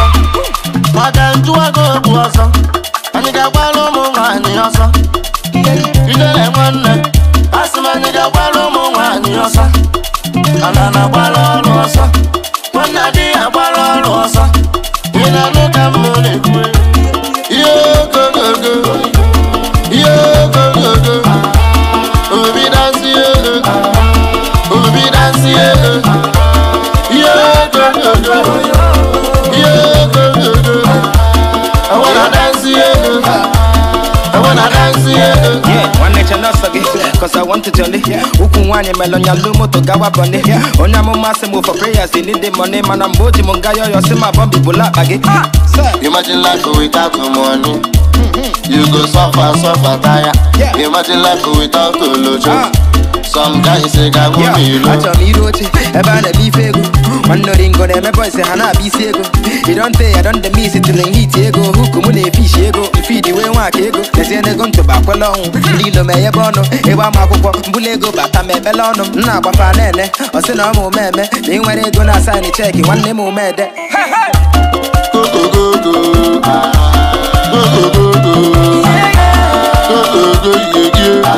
Cause I want to jolly. Ukwu nwanyị melonyalu moto gawa bọni. Onye amụma sị mụ for prayers, they need the money. Mana mgbe o ji m nga yọyọ sị ma bọmbi bụla akpa gị. Imagine life without money. You go suffer, suffer, tire. Imagine life without olojo. Some guys say ga go me lo. Achọrọ m iru oche ebe a na-eme ife ego. Nwanne oringo na-eme boys ha na-abịa isi ego. You don't pay, I don't miss it till hit ego. Huku mụ na-efishi ego, mfidi wee nwaka ego. Lezie n'ego ntụba akwela ọnwụ. Ndị ilo ma enyebe ọnụ, ịgba m akwụkwọ, mbụla ego bata ma ebele ọnụ. M na-agbafa na-ene, ọ sị na ọ ma ume eme. Ma ị nwere ego na asaịnị cheki, nwanne m ume ede. Go go go go. Go go go go. Go go go yeah yeah.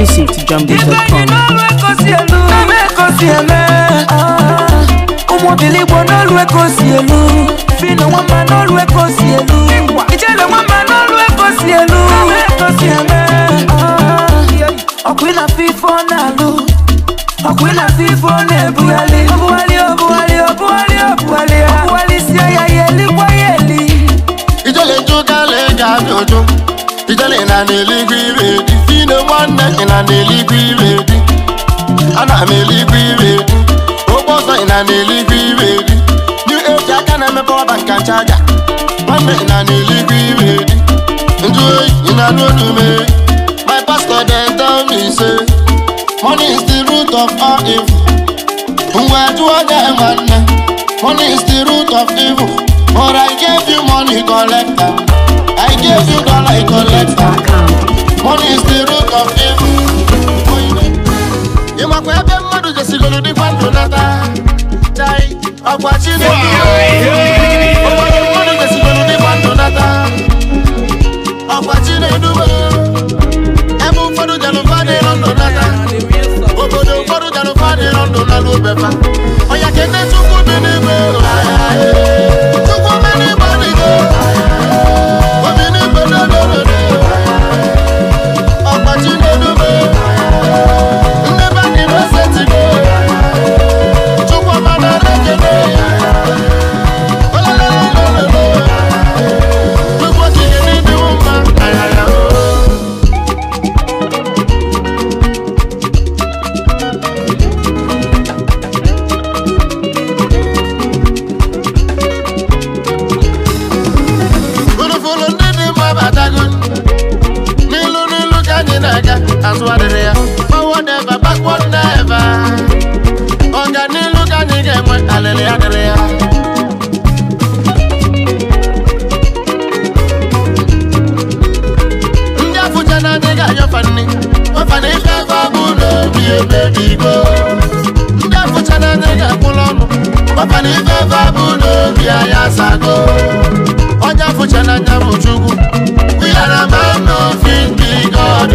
Exclusive to JohnBiz.com. Ijele na n'eluigwe ire dị, fino nwanne ị na n'eluigwe ire dị, ana m eluigwe ire dị, ụgbọ ọzọ ị na n'eluigwe ire dị, new age aka na-emepe ọba nka nchaja, nwanne ị na n'eluigwe ire dị, njụ oyi ị na n'olu m. My pastor dey tell me say, money is the root of all evil. Ngwa jụọ gị nwanne, money is the root of evil, but I gave you money, collect am. I gave you dollar, I collect am. Money is the root of evil. Ịmakwa ebe mmadụ jesigolu dịkwa ndụ nata. Chai, ọkwa Chineke. Obodo mmadụ jesigolu dịkwa ndụ nata. Ọkwa Chinedube. Ebe ụfọdụ jelụfa dịrọ ndụ nata. Obodo ụfọdụ jelụfa dịrọ ndụ na n'obefa. Ọya kene Chukwu dị n'ime. Chukwu mene ịgbanigo. Forward never, backward never. Ọganilu ka anyị ga-enwe, alịlị adịrị ya. Ndị afụcha na anyị ga-ayọfa nni, ọfa na ife efe bụ n'obi emebigo. Ndị afụcha na anyị ga-akwụla ọnụ, ọfa na ife efe bụ n'obi anyị asago. Onye afụcha na anya bụ Chukwu, we are a man of big God.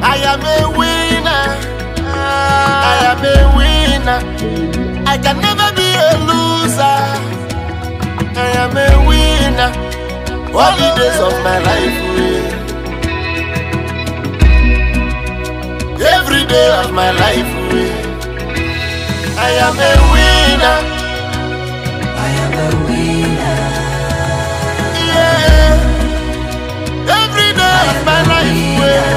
I am a winner. I am a winner. I can never be a loser. I am a winner. All the days of my life. Every day of my life. I am a winner. I am a winner. Yeah. Every day of my life. Yeah.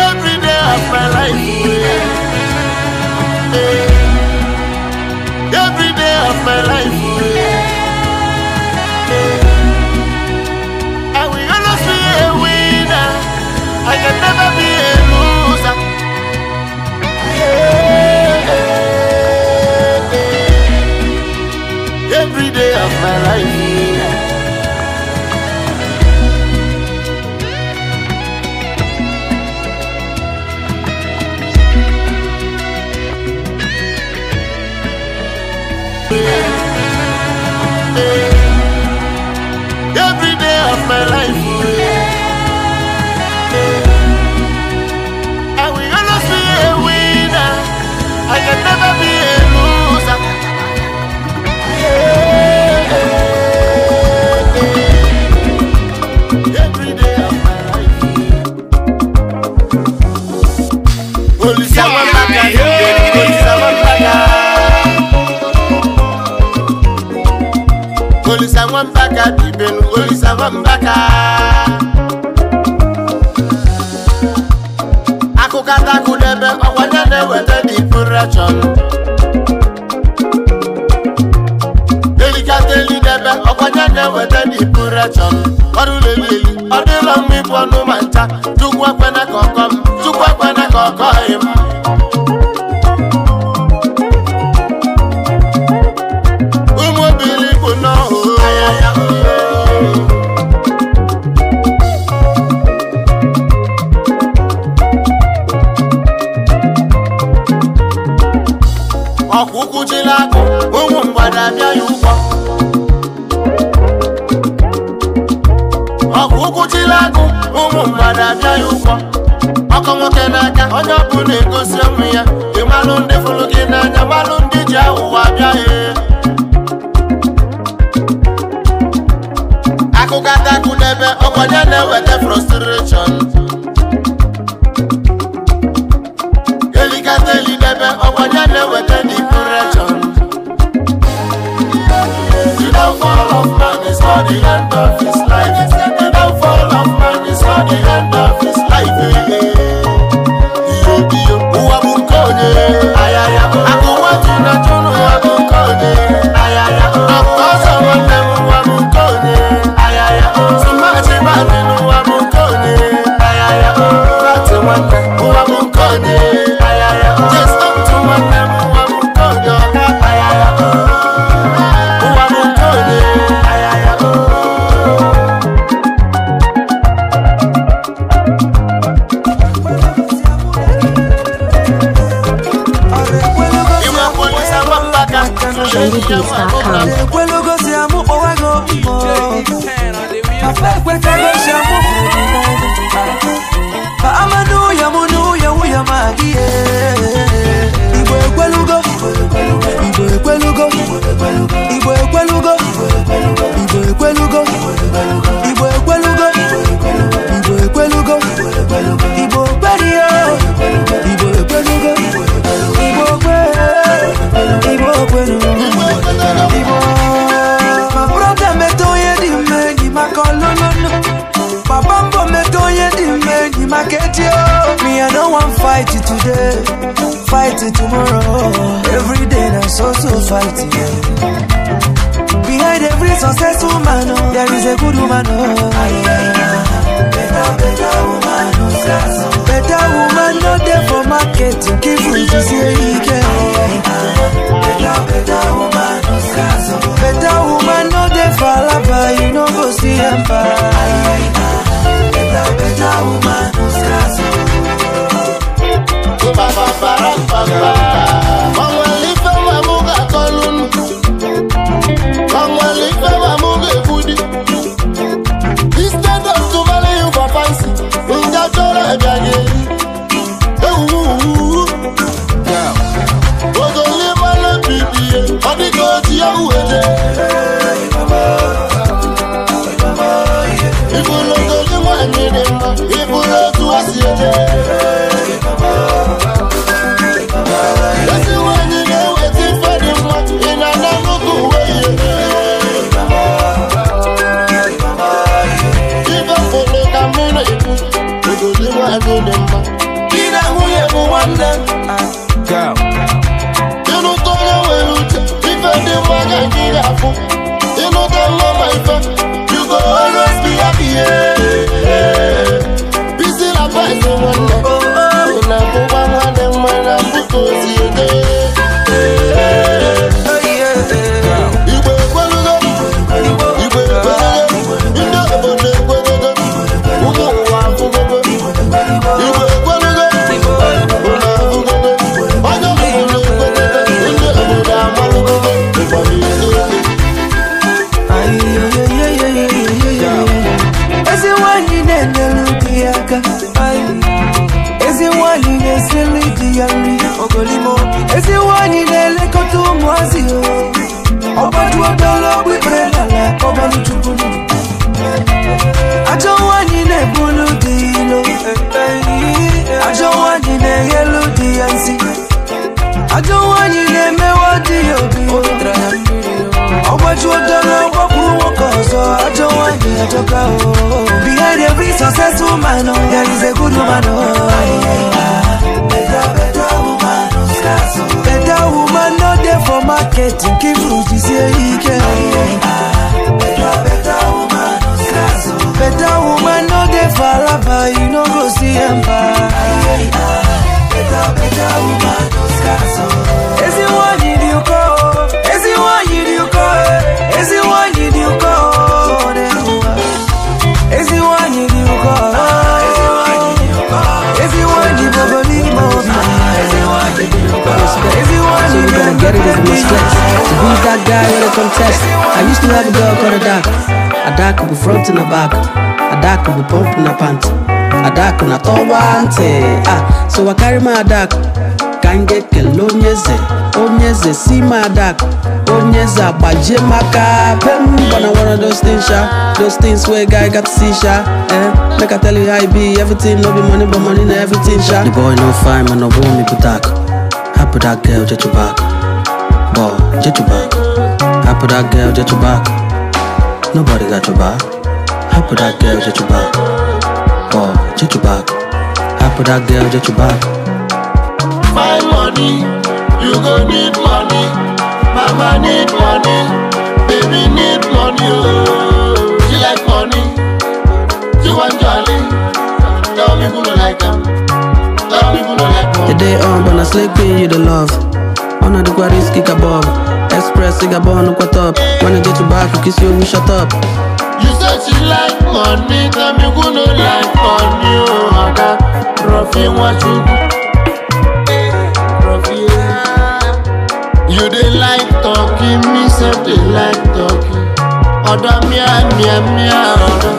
Every day of my life. Yeah. Every day of my life. Yeah. I will always be a winner. I can never be a loser. Yeah. Every day of my life. Every day of my life. I will always be a winner. I can never be a loser. Every day of my life. Olisa Nwambaka dibenu, Olisa Nwambaka. Akụkata akụdebe, ọkwanye na-eweta depression. Delikata elidebe, ọkwanye na-eweta depression. Ọrụ leleli, ọ dịla mma ịbụ ọnụ ma ncha. Chukwu ekwena ka ọkọ m, Chukwu ekwena ka ọkọghị m. Ụmụ obili bụ n'ọhụ. Ọkwụkwụ jila akụ, ụmụ mgbada abịa ya ụgwọ. Ọkwụkwụ jila akụ, ụmụ mgbada abịa ya ụgwọ. Ọkọ nwoke n'aka, onye ọbụla egosi onwe ya. Ịmalụ ndị fụrụ gị n'anya, malụ ndị ji aghụghọ abịa ya. Akụkata akụdebe, ọkwanye na-eweta frustration. Elikata elidebe, ọkwanye na-eweta depression. The downfall of man is not the end of his life. The downfall of man is not the end of his life. Iyo ụwa bụ nke onye. Akụwa tụna tụnụ ụwa bụ nke onye. Akụ ọzọ nwanne m ụwa bụ nke onye. Tụmachi mmadụ n'ụwa bụ nke onye. Fati nwanne ụwa bụ nke onye. Jestọntụ nwanne m ụwa bụ nke onye. Ụwa bụ nke onye. trendybeats.com. My brother meto ye di me, makolololo. Papa meto ye di me, maketio. Me I no want fight it today, fight it tomorrow. Every day na so so fight it. Behind every successful man, oh, there is a good woman. Oh, better, better woman, no better woman, no there for market to give you to see. Better, better woman, no better woman, no there for lava, you no go see empire. Better, better woman, no Instead of to value for fancy, di ya nri ogolimo ezi nwanyị na-elekọta ụmụazị o ọgbaju obere ogbe ikpere n'ala kọbalụ Chukwu ajọ nwanyị na-ebulu di ilo ajọ nwanyị na-eghelu di ya nsị ajọ nwanyị na-emewa di ya obi ọgbaju obere ọgbakwuru nwoke ọzọ ajọ nwanyị ajọka o. Behind every successful man, there is a good woman. Better, better woman, better woman, no dey for market. Keep fruit is ike. Better, better woman, better woman, no dey for alaba. You no go see empire. Better, better woman, ezi nwanyị dị ụkọ, ezi nwanyị dị ụkọ, ezi nwanyị dị ụkọ. Ezi nwanyị dị ụkọ, ezi nwanyị bụ ogolimo obi. Ezi nwanyị So you better get it if you must flex. To be that guy with a contest. I used to have a girl called Adak. Adak could be front and a back. Adak could be pumping her pants. Adak na towante. Ah, so I carry my Adak. Kange kelonyeze, onyeze see my Adak. Onyeze agbaje maka pem. But I one of those things, sha. Those things where guy got to see, sha. Eh, make I tell you how it be. Everything no be money, but money na everything, sha. The boy no fine, man, no want me to dark. Happy that girl, get your back. Boy, get your back. Happy that girl, get your back. Nobody got your back. Happy that girl, get your back. Boy, get your back. Happy that girl, get your back. Find money, you go need money. Mama need money, baby need money. Oh, she like money, she want jolly. Tell me who no like them. Tell me who no like money. The day on, but I slick queen, you the love. On the guaris, kick a bob. Express, cigar, no what up. When I get you back, we kiss you, we shut up. You said she like money, tell me who no like money. Oh, I got Rafi, what you do? You dey like talking, me sef dey like talking. Ọ̀dọ̀ mia mia mia ọ̀dọ̀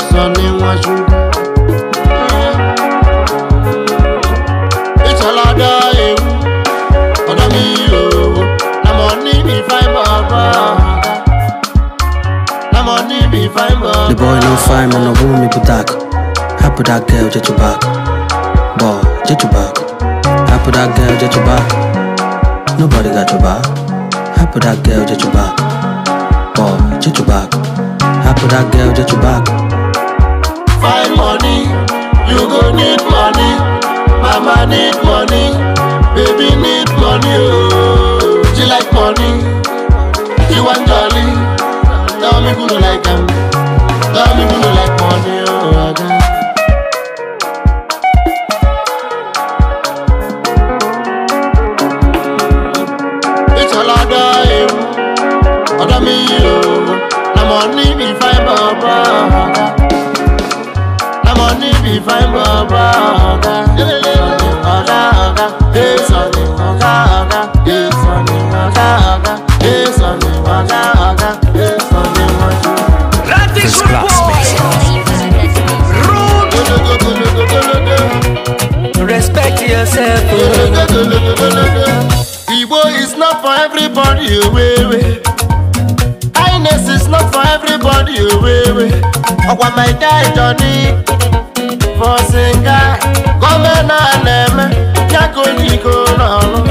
sọ ni wọ́n ṣubú. Ìṣọ̀lọ́dọ̀ ewu, ọ̀dọ̀ mi òwò, na money be fine baba. Na money be fine baba. The boy no fine, man, no want me put dark. Happy that girl, get your back. Boy, get your back. Happy that girl, get your back. Nobody got your back. Happy that girl, get your back. Boy, get your back. Happy that girl, get your back. Find money, you go need money. Mama need money, baby need money. Oh, she like money, she want jolly. Tell me who no like them. Tell me who no like money. Oh, I got. Ọ̀dọ̀ mi o, na money be fine baba. Na money be fine baba. Ọ̀gá, ọ̀gá, ọ̀gá, hey Sunny, ọ̀gá, ọ̀gá, hey Sunny, ọ̀gá, ọ̀gá, hey Sunny, ọ̀gá, ọ̀gá, hey Sunny, ọ̀gá. First class mix. Respect yourself. Igbo is not for everybody, wewe. Kindness is not for everybody, wewe. Ọkwa my guy Johnny for singer, come na neme, yako niko n'ọlụ.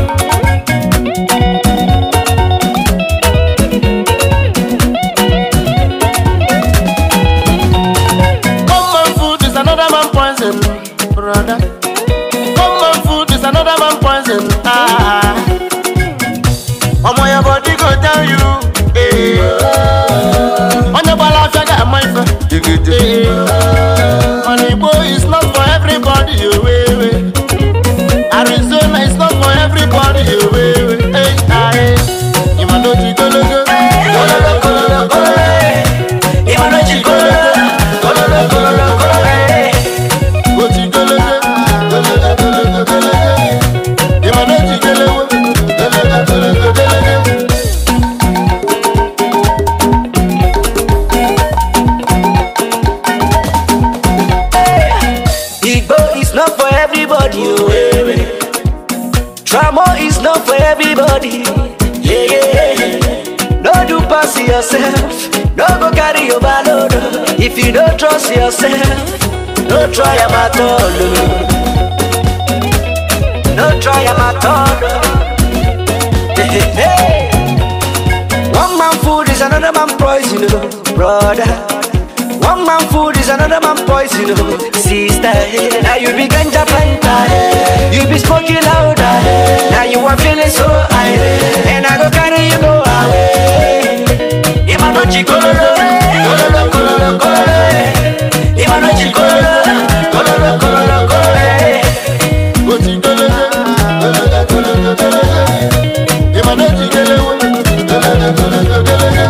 Common food is another man poison, brother. Common food is another man poison. Ah. Omo, your body go tell you, eh. On your balance, I got my friend. Money boy is not for everybody, eh. Arizona is not for everybody. yourself, no go carry overload. If you don't trust yourself, no try am at all. No try am at all. Hey, hey. One man food is another man poison, oh, brother. One man food is another man poison, oh, sister. Now you be ganja planter, you be smoking louder. Now you are feeling so high, and I go carry you go away. Imanochi kololo, kololo kololo kololo. Imanochi kololo, kololo kololo kololo. Ochi kololo, kololo kololo kololo. Imanochi kololo, kololo kololo kololo.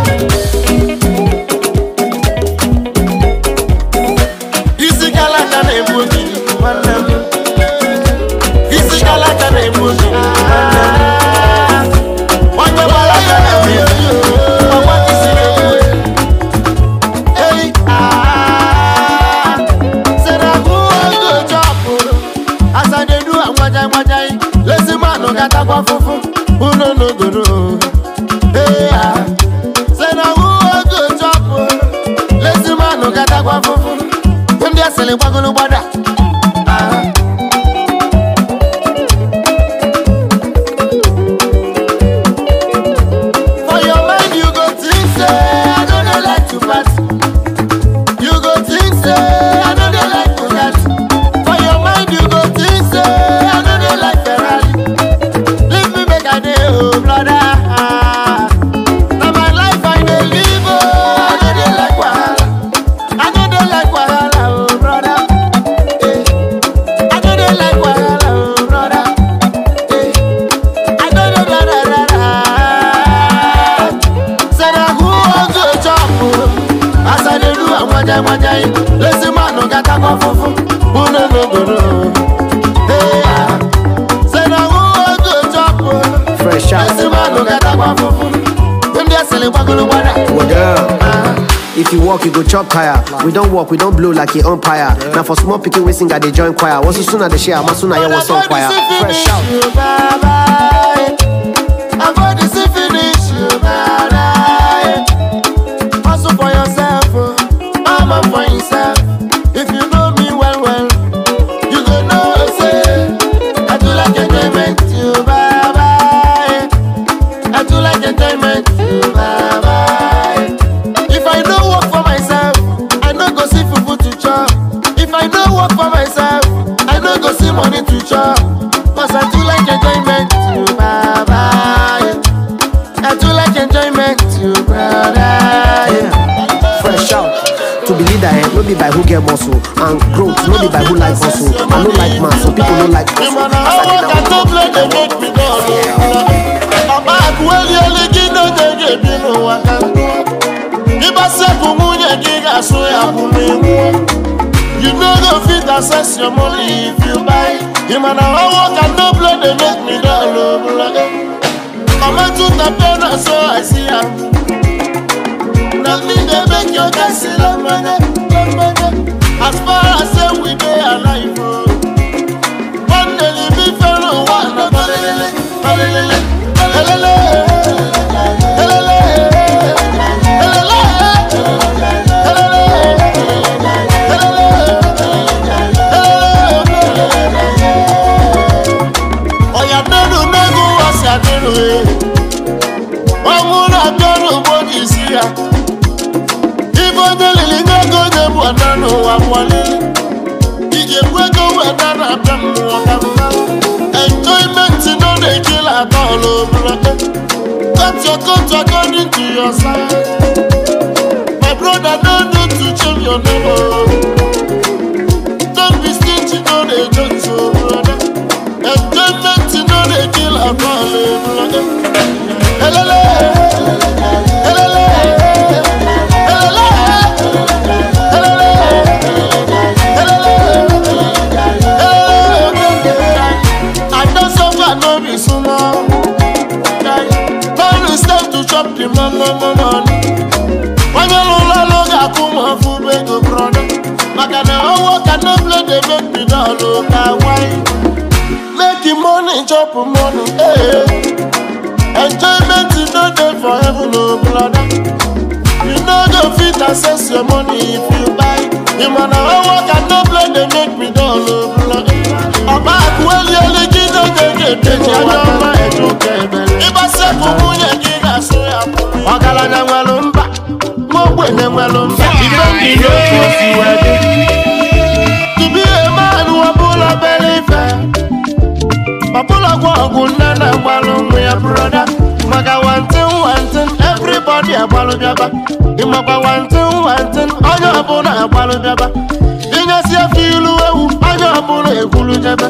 If you walk, you go chop tire. We don't walk, we don't blow like a umpire. Now for small picking, we sing, they join choir. Once you sooner they share, I'm sooner you want some choir. Fresh out. I'm going to see finish you, bye. Hustle for yourself, I'm up for yourself. If you know me well, well, you go know say I do like enjoyment, you bye bye. I do like enjoyment, you bye bye. If I no work for myself, I no go see fufu to chop. If I no work for myself, I no go see money to chop. 'Cause I do like enjoyment, you bye bye. I do like enjoyment, you brother. Yeah. Fresh out. To be leader, no be by who get muscle, and growth no be by who like hustle. I no like man, some people no like hustle. You know go fit access your money if you buy. You man, I work and no blood they make me down. I'm a to pen so I see her. Now me they make your guys see love money, love money. As far as say we dey alive, oh. One day you be fellow, one no balele, balele, balele, balele, balele. Enjoyment no dey kill at all, oh brother. Cut your coat according to your size. My brother, no need to change your neighbor. Don't be stingy, no dey joke, oh brother. Enjoyment no dey kill at all, oh brother. Helele, helele, helele. Chop the money. When you look at come for beg brother. Maka na work and no play they make me down look why. Make the money chop money, eh. Enjoyment is not there for heaven, no brother. access your money if you buy. You man I work and no blame they make me dull. Ọba akweli eligi n'oge ga-eji anya ọma ejuka ebere. Ịgbasa nwunye gị ga-asụ ya. Ọgaranya nwere mba, ma ogbenye nwere mba. Ife ndị n'otu osi wee dị. To be a man ọbụla bere ife. Ọbụla gwa ọgwụ nne na gbalụ nwa ya broda. Maka wantin wantin everybody agbalụ bịaba. Ịmakwa wantin wantin onye ọbụla agbalụ bịaba. Inyesi efi ilu ewu onye ọbụla ekwulu jebe.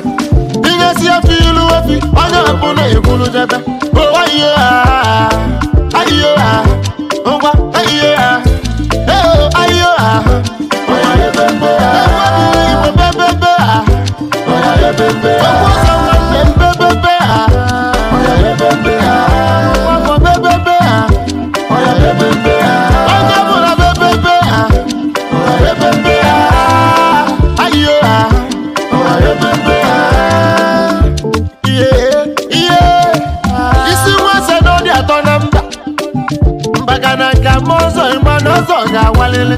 Inyesi efi ilu efi onye ọbụla ekwulu jebe. Oh ayo ah, ayo ah, ngwa ayo ah, eh ayo ah. Oya ebembe ah, ebembe ah, oya ebembe ah, ebembe ah, oya ebembe ah, ebembe ah, oya ebembe ah, onye ọbụla ebembe ah, oya ebembe ah, ayo ah, oya ebembe ah, yeah yeah. Isi nwese n'ọdị atọ na mba, mba na nka ma ọzọ ịma na ọzọ ga-awalili.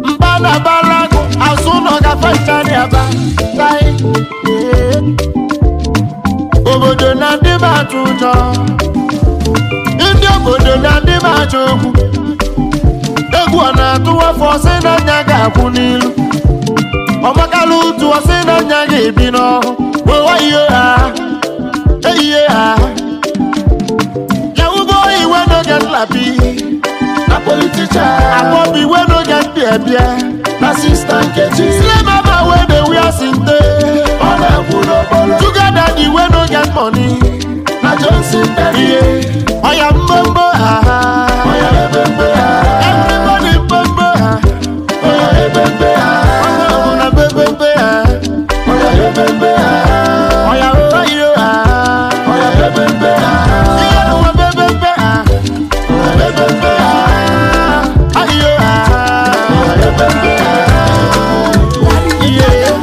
Mba na balago azụ nọ gafe nchari aba tai. Obodo na ndị m atụ ụjọ, ndị obodo na ndị m achọ okwu. Egwu ọ na-atụ afọ sị na anya ga-akwụ n'ilu. Ọmakala ụtụ ọ sị na anya ga-ebi n'ọhụ. Owa ihe ha, ihe ha. Yahoo boy we no get lappy. Na politician. Abobi we no get bie. Na sister Nkechi. Slay mama we dey wear sinte. Ọ na-ekwu n'okporo. Together the we no get money. Na Johnson Perry. Oya mbombo ha. Oya ebembe ha. Everybody mbombo ha. Oya ebembe ha. Onye ọbụla bebembe ha. Oya ebembe ha. Oya oyo ha. Oya ebembe ha. Ihe n'ụwa bebembe ha. Oya ebembe ha. Ayo ha. Oya ebembe ha. Yeah.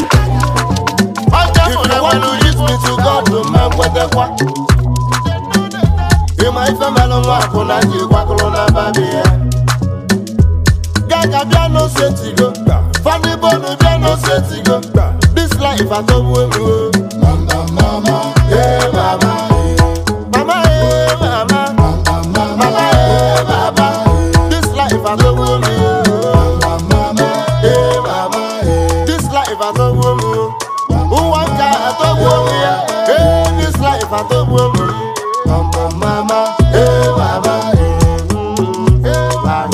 If you want to lead me to God, ma nkwetekwa. Ịma ife melụ nwa akwụ na ji kwakụrụ na babi ya. Gaga bịa n'osetigo, Fanny Bonu bịa n'osetigo. This life atọgbu emu. Mama, eh mama, mama eh mama, mama eh baba. This life atọgbu emu. Mama, eh mama, this life atọgbu emu. Ụwa nka atọgbu emu ya. Eh, this life atọgbu emu. Mama, eh mama, eh mama,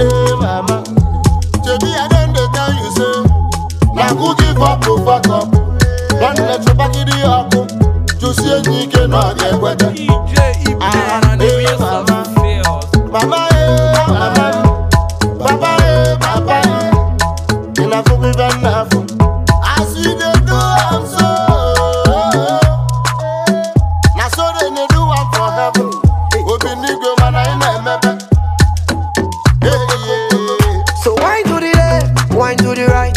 eh mama. Shebi I don dey tell you say, na who give up go fuck up. Don let your back in the ọkụ, jụsie enyi ike na ọ ga-ekwete. Eh mama, mama eh mama, papa eh papa eh. Ị na-afụkwa ife m na-afụ. As you dey do am so. Na so they dey do am for heaven. Obi n'igwe mana ị na-emebe. Hey, yeah. So wine to the left, wine to the right.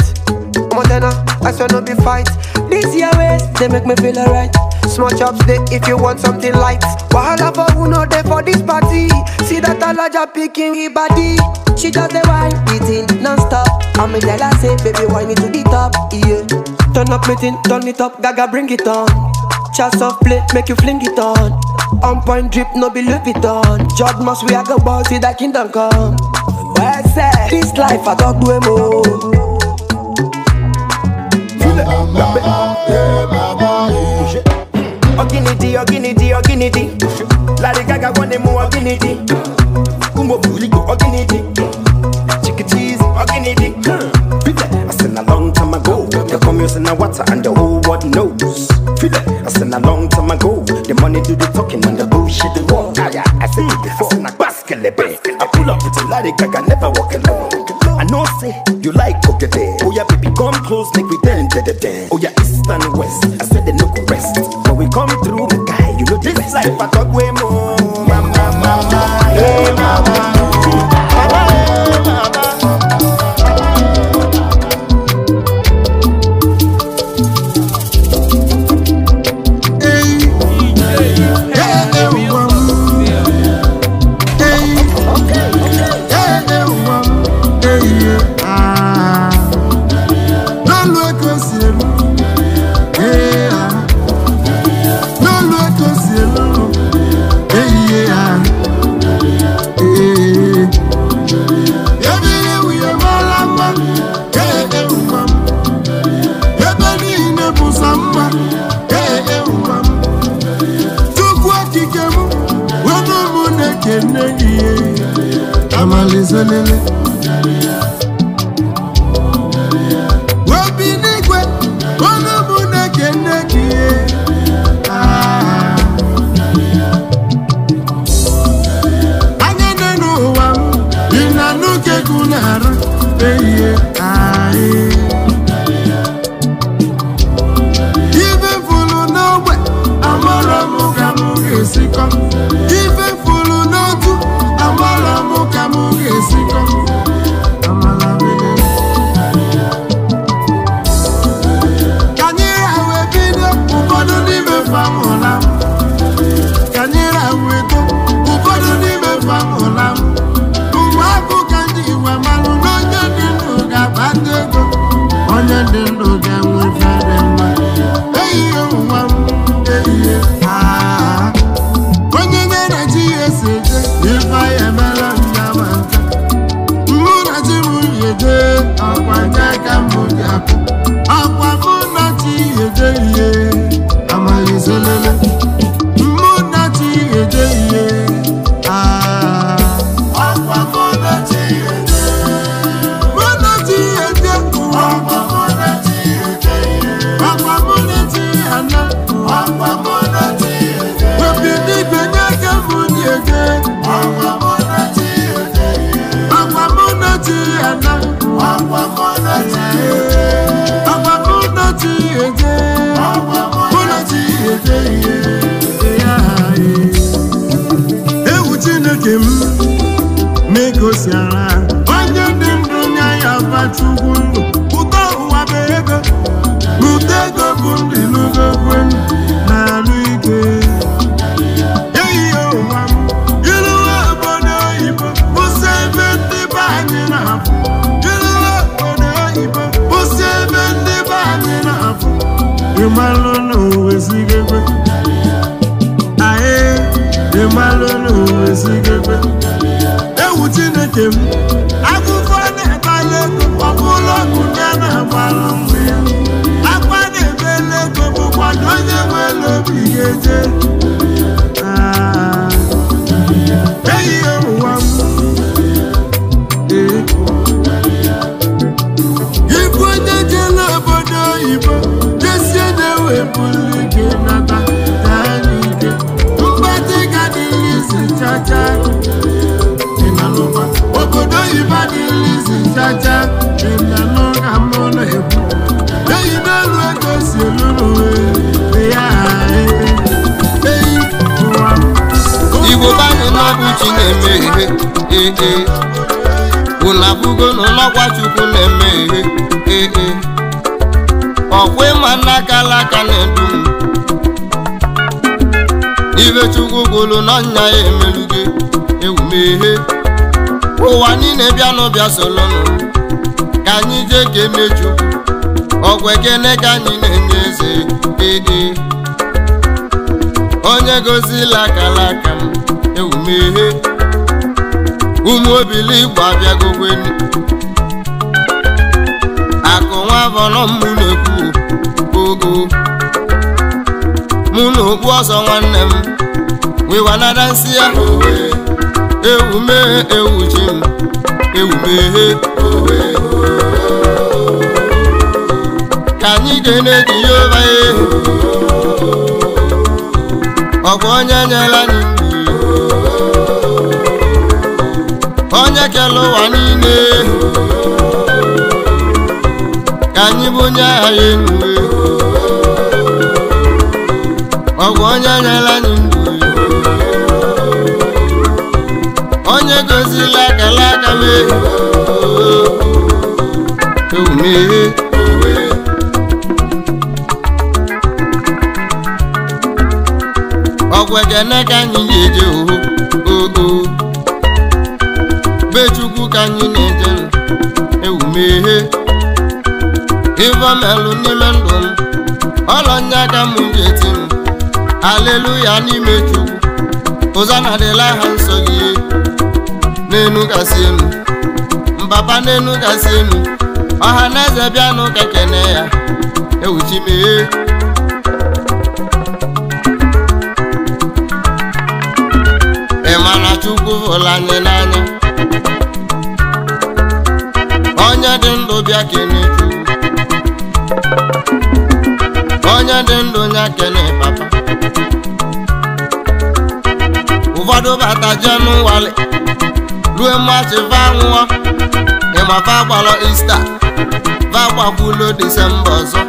Montana, I swear no be fight. This year waist, they make me feel alright. Small chops day if you want something light. Wahala for who no dey for this party. See that Alaja picking me body. She just the wine, eating non-stop. I'm a jealous, say baby wine it to the top. Yeah. Turn up meeting, turn it up, Gaga bring it on. Chance of play, make you fling it on. On point drip, no be Louis Vuitton. Judge must we are go ball, see that kingdom come. Well said, this life I talk to him oh. Oginidi, oginidi, oginidi. Larry Gaga want them more oginidi. Umbo Buligo oginidi. Chicken cheese oginidi. I said a long time ago, the communist in the water and the whole world knows. I said a long time ago, the money do the talking and the bullshit the walk. I said it before, I I pull up with a Larry Gaga, never walk alone. I know say you like Ogede. Oh yeah, baby, come close, make we dance, dance. Oh yeah, east and west. I said they no go rest. But we come through, my guy, you know this life I talk way more. Mama, mama, hey mama, mama, hey mama. Hey, hey, hey, hey. na-ekene gị amalizelele obi n'igwe olu mụ na-ekene gị anya dị n'ụwa m ị na-anụ ka egwu na-arụ ehihie ife fụlụ n'ogbe amara m ka m ga-esikọ ife fụlụ n'otu amara m ka m ga-esikọ amala belele ka anyị wee bido ụfọdụ n'ime famụla m ka anyị wee too ụfọdụ n'ime famụla m mgbe abụ ka ndị igwe malụ na onye dị ndụ ga-akpata ego onye dị ndụ ga-enwe ife dị mma ehihie nwa m ehihie onye nye na chi ya esi eje ife ya emela nna ma nta mụ na chi m yeje ọkwa nye ka m ji apụ ọkwa mụ na chi yeje ihe amalizelele mụ na chi yeje ihe ọkwa mụ na chi yeje mụ na chi yeje ọkwa mụ na chi yeje ọkwa mụ na chi ana ọkwa mụ na chi yeje obi n'igwe nye ka mụ na-eje ọkwa mụ na chi yeje ọkwa mụ na chi ana ọkwa mụ na chi yeje ọkwa mụ na chi yeje mụ na chi yeje ewu Chineke m megosiara onye dị ndụ nye ya bachukwu ndụ ụtọ ụwa bụ ego ụtọ ego bụ ndị n'ugogwe na-alụ ike ehihie ụwa m iruwe obodo oyibo kwụsị ebe ndị be anyị na-afụ iruwe obodo oyibo kwụsị ebe ndị be anyị na-afụ ịmalụ n'ụwa esigekwe ae ịmalụ n'ụwa esigekwe ewu Chineke m akụkọ na-akpali ego ọ bụla ọgụ ya na-agbalụ mgbe ya akwa na-ebele ego bụkwa na onye nwere obi ga-eje ehihie ụwa m ịbụ onye jere obodo oyibo jesie na-ewepụrụ ike nata daa n'ike mgbatị ga-adịghị isi chacha obodo oyibo adịghị isi chacha ịnanụ ka mụ na-ekwu eyi n'elu ego si elu n'uwe ya eyi ụwa Igbo banyị n'ọbụ chi na-eme ihe ee ee unu abụgo n'ụlọkwa Chukwu na-eme ihe ee ee ọkwa ịma n'aka alaka na-edu m ibe Chukwu gwụrụ n'ọnya ya emelugo ewumehe ụwa niile bịanụ bịa solonụ ka anyị jee kene Chukwu ọgwụ ekene ka anyị na-enye eze ee ee onye gozila akalaka m ewumehe ụmụ obili Igbo abịagokweni akụ nwa afọnọ mụ na-ekwu ogo mụ na okpu ọsọ nwanne m wiwanada nsị ya ewumehe ewu chi m ewumehe ka anyị kene Jehova ehu ọkwa onye nyere anyị ndụ onye kere ụwa niile ka anyị bụ onye agha ya enu ọkwa onye nyere anyị ndụ onye gozila akala aka m ewumehe ọgwụ ekene ka anyị ga-eje oho oo be Chukwu ka anyị na-eje ewumehe ivomelụ n'ime ndụ m ọlọnya ka m ga-eti m aleluya n'ime Chukwu ụzana dịla ha nsọ gị n'enu kasị enu mbaba n'enu kasị enu ọha na eze bịanụ ka kene ya ewuchimee Ị ma na Chukwu hụrụ anyị n'anya. Onye dị ndụ bịa kene Chukwu. Onye dị ndụ ya kene papa. Ụfọdụ bata Jenụwarị ruo Maachị fa nwụọ. Ịma fa gbalọ Ista fa gbakwulo Disemba ọzọ.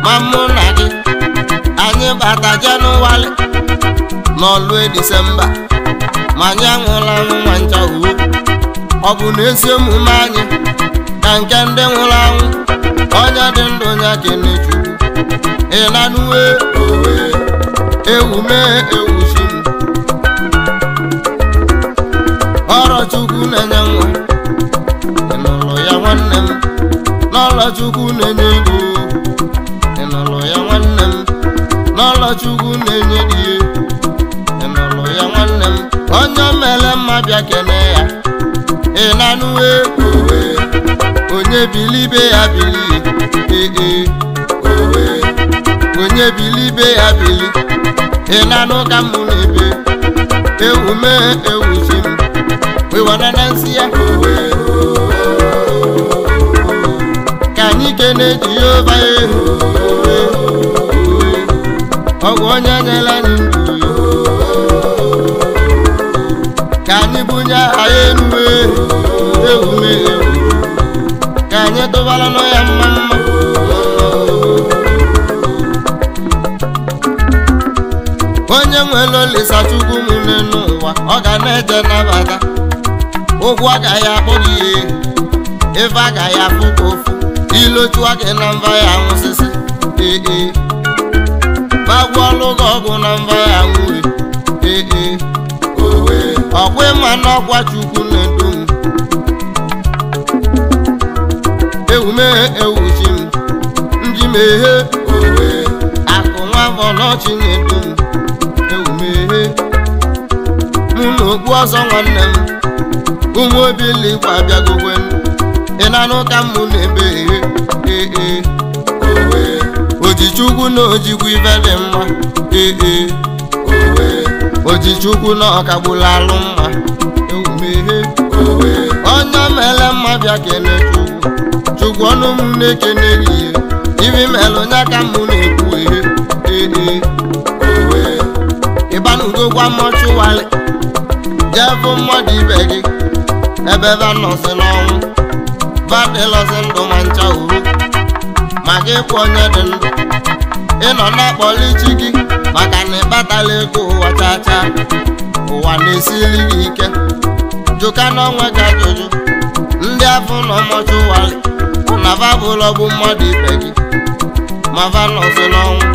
Ma mụ na gị anyị bata Jenụwarị n'ọlụ Disemba ma anyị anwụla anwụ nwa ncha uwe. Ọ bụ na ezi omume anyị ka nke ndị nwụrụ anwụ. Onye dị ndụ ya kene Chukwu. Ị na-anụwe owe ewu mee ewu chi m. Ọrọ Chukwu na-enye nwa, ị nụrụ ya nwanne m. N'ọlọ Chukwu na-enye ego, ị nụrụ ya nwanne m. N'ọlọ Chukwu na-enye di, ị nụrụ ya nwanne m. Onye mere mma bịa kene ya. Ị na-anụwe owe onye bilibe ya bili ee owe onye bilibe ya bili. Ị na-anụ ka mụ na-ebe ewu mee ewu chi m. We wanna dance ya owe ka anyị kene Jehova owe ọ bụ onye nyere anyị ndụ. Ka anyị bunye aha elu ewu mee ewu. Ka anyị tụbara nụ ya mma mma. Onye nwere Olisa Chukwu m n'elu ụwa ọ ga na-eje nabata. Ụgwọ agaghị akpọ gị ihe, ife agaghị afụ ka ofu. Ilochua gị na mba ya nwụsịsị ee ee. Bagwọlụ gị ọgwụ na mba ya nwụe ee ee. Ọkwa ịma n'ọkwa Chukwu na-edu m. Ewu mee ewu chi m, nji meghe owe. Akụ nwa afọ n'ọchị na-edu m. Ewu meghe mụ na okpu ọzọ nwanne m. Ụmụ Obiligbo abịagokwe m. Ị na-anụ ka mụ na-ebe ee ee. Ojichukwu na ojikwu ife dị mma ee ee. Ojichukwu na ọkagbula alụ mma. Ewu meghe onye mere mma bịa kene Chukwu. Chukwu ọnụ m na-ekene gị ihe. Ibi melụ nya ka mụ na-ekwu ehe ee ee. Ịbanugo gwa mọchụwarị jee fụ mmadụ ibe gị ebe va nọsị n'ọnwụ vadịlọsị ndụ ma ncha uru. Ma gị kwụ onye dị ndụ ịnọ na-akpọli chi gị maka na ịkpatala ego ụwa chaa chaa. Ụwa na-esiri gị ike jụka n'onwe gị ajụjụ. Ndị afọ nọ mọchụwarị na va bụlọ bụ mmadụ ibe gị ma va nọsị n'ọnwụ.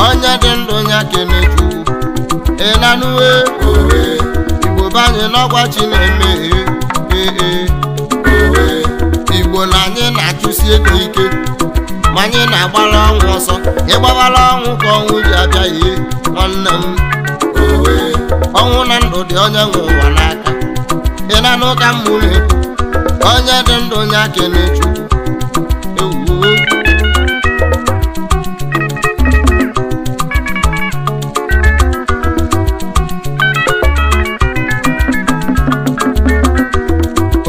Onye dị ndụ ya kene Chukwu. Ị na-anụwe owe Igbo banye n'ọgwa chi na-eme ee ee. Igbo na anyị na-achụsi ego ike ma anyị na-agbara ọnwụ ọsọ. Ịgbabara ọnwụ ka ọnwụ ji abịa ihe nwanne m. Ọnwụ na ndụ dị onye nwe ụwa n'aka. Ị na-anụ ka m na-ekwu. Onye dị ndụ ya kene Chukwu. Ewuo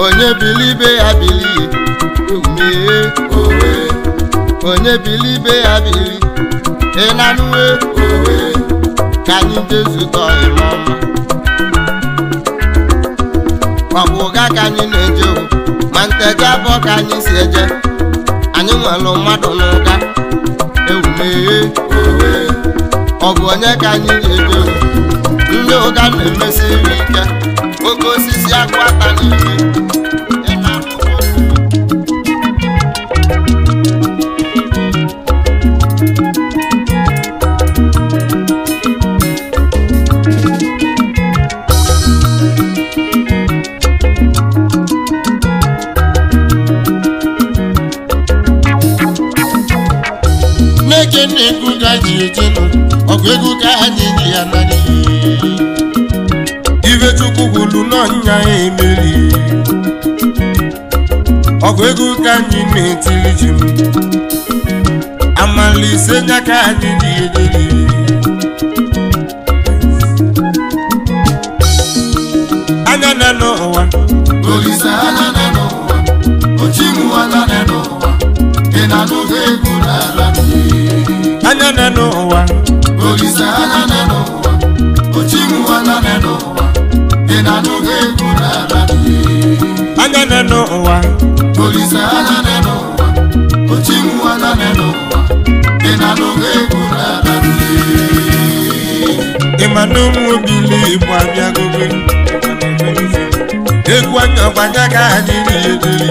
onye bilibe ya bili ewumee owe. Onye bilibe ya bili. Ị na-anụwe owe ka anyị jezutọ ime ọma. Ọ bụ ụga ka anyị na-eje o ma nteje abụọ ka anyị si eje. Anyị nwere mmadụ n'ụga ewumee owe. Ọ bụ onye ka anyị ji eje o. Ndị ụga na-emesiri ike oke osisi akụ ata n'ime. Egwu ka ji ejenu ọgụ egwu ka anyị ji ya narị. Ife Chukwu kwuru n'ọnya emeri. Ọgụ egwu ka anyị na-etiri ji m. Amalise nya ka anyị ji ejeri. na n'ụwa Olise anya na n'ụwa Ochimu anya na n'ụwa Ị na-anụghị egwu n'ala anya na n'ụwa Olise anya na n'ụwa Ochimu anya na n'ụwa Ị na-anụghị egwu n'ala anya na n'ụwa Olise anya na n'ụwa Ochimu anya na n'ụwa Ị na-anụghị egwu n'ala Ịma na ụmụ obili Igbo abịagogo egwu anya ọgbanya ka anyị na-ederi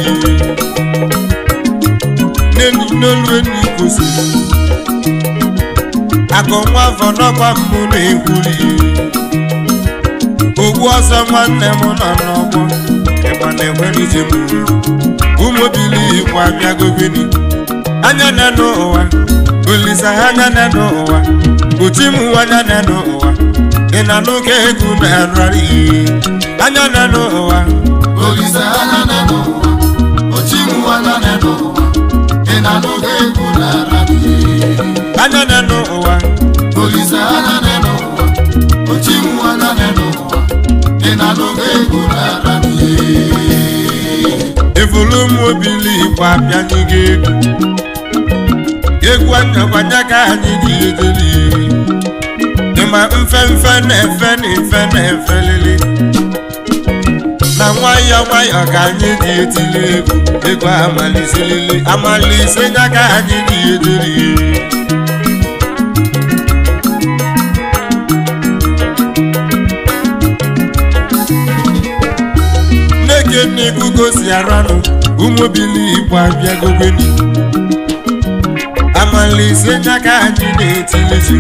n'olu enyi kwụsịrị akụ nwa afọ n'ọkwa mbụ na-ekwuri ogbu ọsọ nwanne m nọ n'ọgbọ ịgba na-ekwerije m ụmụ obili Igbo abịagogoni anya na n'ụwa Olisa anya na n'ụwa Uchimu anya na n'ụwa Ị na-anụ ka egwu na-ararị anya na n'ụwa Olise anya na n'ụwa Ochimu anya na n'ụwa Ị na-anụ ka egwu na-ararị anya na n'ụwa Olise anya na n'ụwa Ochimu anya na n'ụwa Ị na-anụ ka egwu na-ararị Evolu ụmụ obili Igbo abịanyị gị egwu egwu anya ka anyị ji ejeli ịma mfe mfe na-efe na ife na-efe lili na nwayọọ nwayọọ ka anyị ji etili egwu egwu amaliselili amalise nya ka anyị ji ejeli Nneke nnekwu gosi aranụ ụmụ obili Igbo abịagogweni amalise nya ka anyị na-etili ji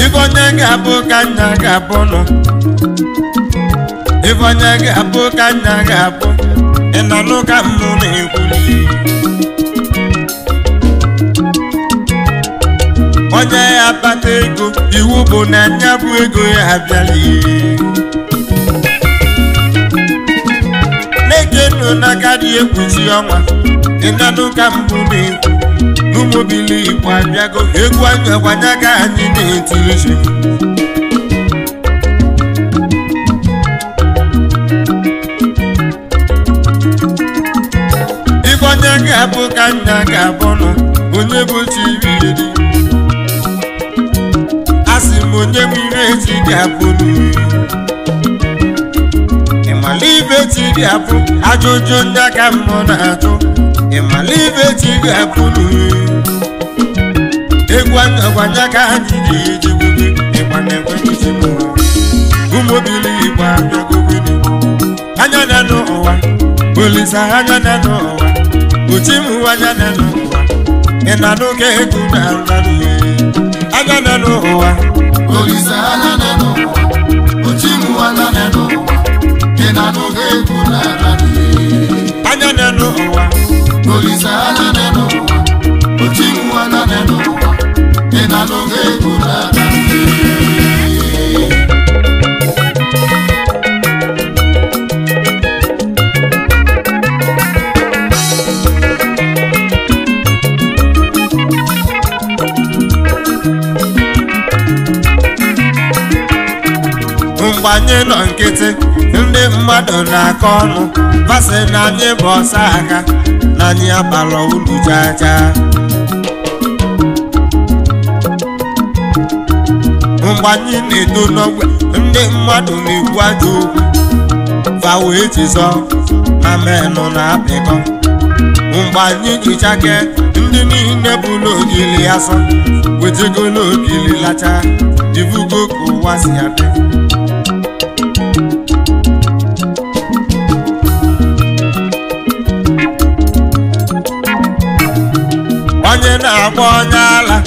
Ife onye ga-abụ ka nna ga-abụ nọ Ife onye ga-abụ ka nna ga-abụ Ị na-anụ ka mmụ na-ekwuli Onye ya akpata ego iwu bụ na nya bụ ego ya abịala Na-eke nụ n'aka dị ekpuchi ọnwa Ị na-anụ ka mbụ na-ekwu n'ụmụ obili Igbo abịago egwu anya gbanya ka anyị na-etiri ji Ife onye ga-abụ ka nna ga-abụ nọ onye bụ chi iri asị m onye bụ ire chi ga-abụ n'iri Ịmala ibe chi ga-abụ ajụjụ ndị aka mmụọ na-ajụ Ịmala ibe chi ga-abụ n'iri Egwu anya ka anyị ji eji ịgba na-ekwe iji m ụmụ obili Igbo abịagogoni anya na n'ụwa Olisa anya na n'ụwa Uchimu anya na n'ụwa Ị na-anụ ka egwu na-ararị anya na n'ụwa Olise anya na n'ụwa Ochimu anya na n'ụwa Ị na-anụ ka egwu na-ararị anya na n'ụwa Olise anya na n'ụwa Ochimu anya na n'ụwa Ị na-anụ ka egwu na-ararị Mgbe anyị nọ nkịtị ndị mmadụ na-akọ ọnụ basị na anyị bụ ọsa aka na anyị abalọ ulu chaa chaa Mgbe anyị na-eto n'ogbe ndị mmadụ na-ekwu ajọ okwu fa wee chizọ na menụ na-apịkọ Mgbe anyị jichake ndị niile bụ n'ogili asọ wetego n'ogili lacha ivugo ka ụwa si adị Onye na-agba onye ala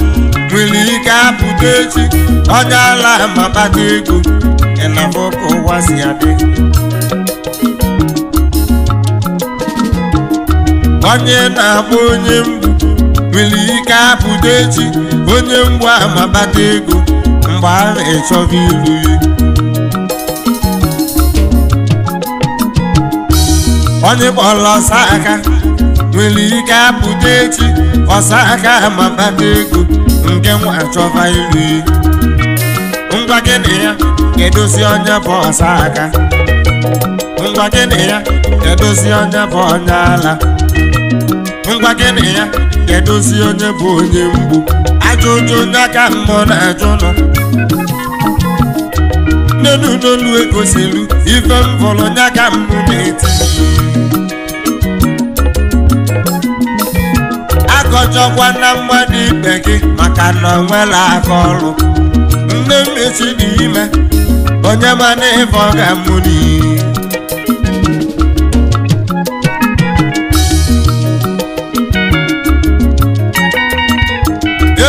nwere ike apụta echi onye ala ma kpata ego ị na-afụ ka ụwa si adị Onye na-agba onye mgbu nwere ike apụta echi onye mgbu ama kpata ego mgbe a na-echọba ilu ya Onye kpọrọ ọsọ aka nwere ike apụta echi Ọsa aka ma kpata ego nke nwa achọba ilu. Ngwa gịnị ya kedozi onye bụ ọsa aka? Ngwa gịnị ya kedozi onye bụ onye ala? Ngwa gịnị ya kedozi onye bụ onye mgbu? Ajụjụ onye aka mmụọ na-ajụ nọ. N'elu n'olu egosilu ife m fọrọ onye aka mmụ na-eti. Akọjọkwa na mmadụ ibe gị maka na ọ nwere aka ọrụ. Nne mmechi dị ime onye mana ife ọ ga-amụ n'iyi.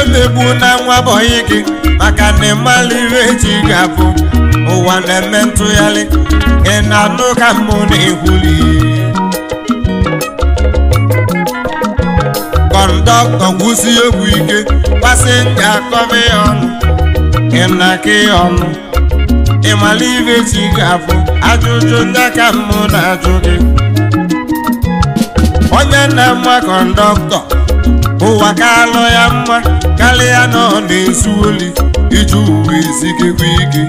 Emegbu na nwa bọyị gị maka na ịmala ihe echi ga-abụ. Ụwa na-eme ntụgharị, ị na-anụ ka mmụ na-ekwuli. Kọndọktọ kwụsị egwu ike, pasenja akọba ya ọnụ, ị na-akị ya ọnụ. Ịmala ihe echi ga-abụ, ajụjụ ndị aka mmụ na-ajụ gị. Onye na-ama kọndọktọ, ụwa ka alụ ya mma karịa na ọ na-ezu oli iji uwe ezigekwa ike.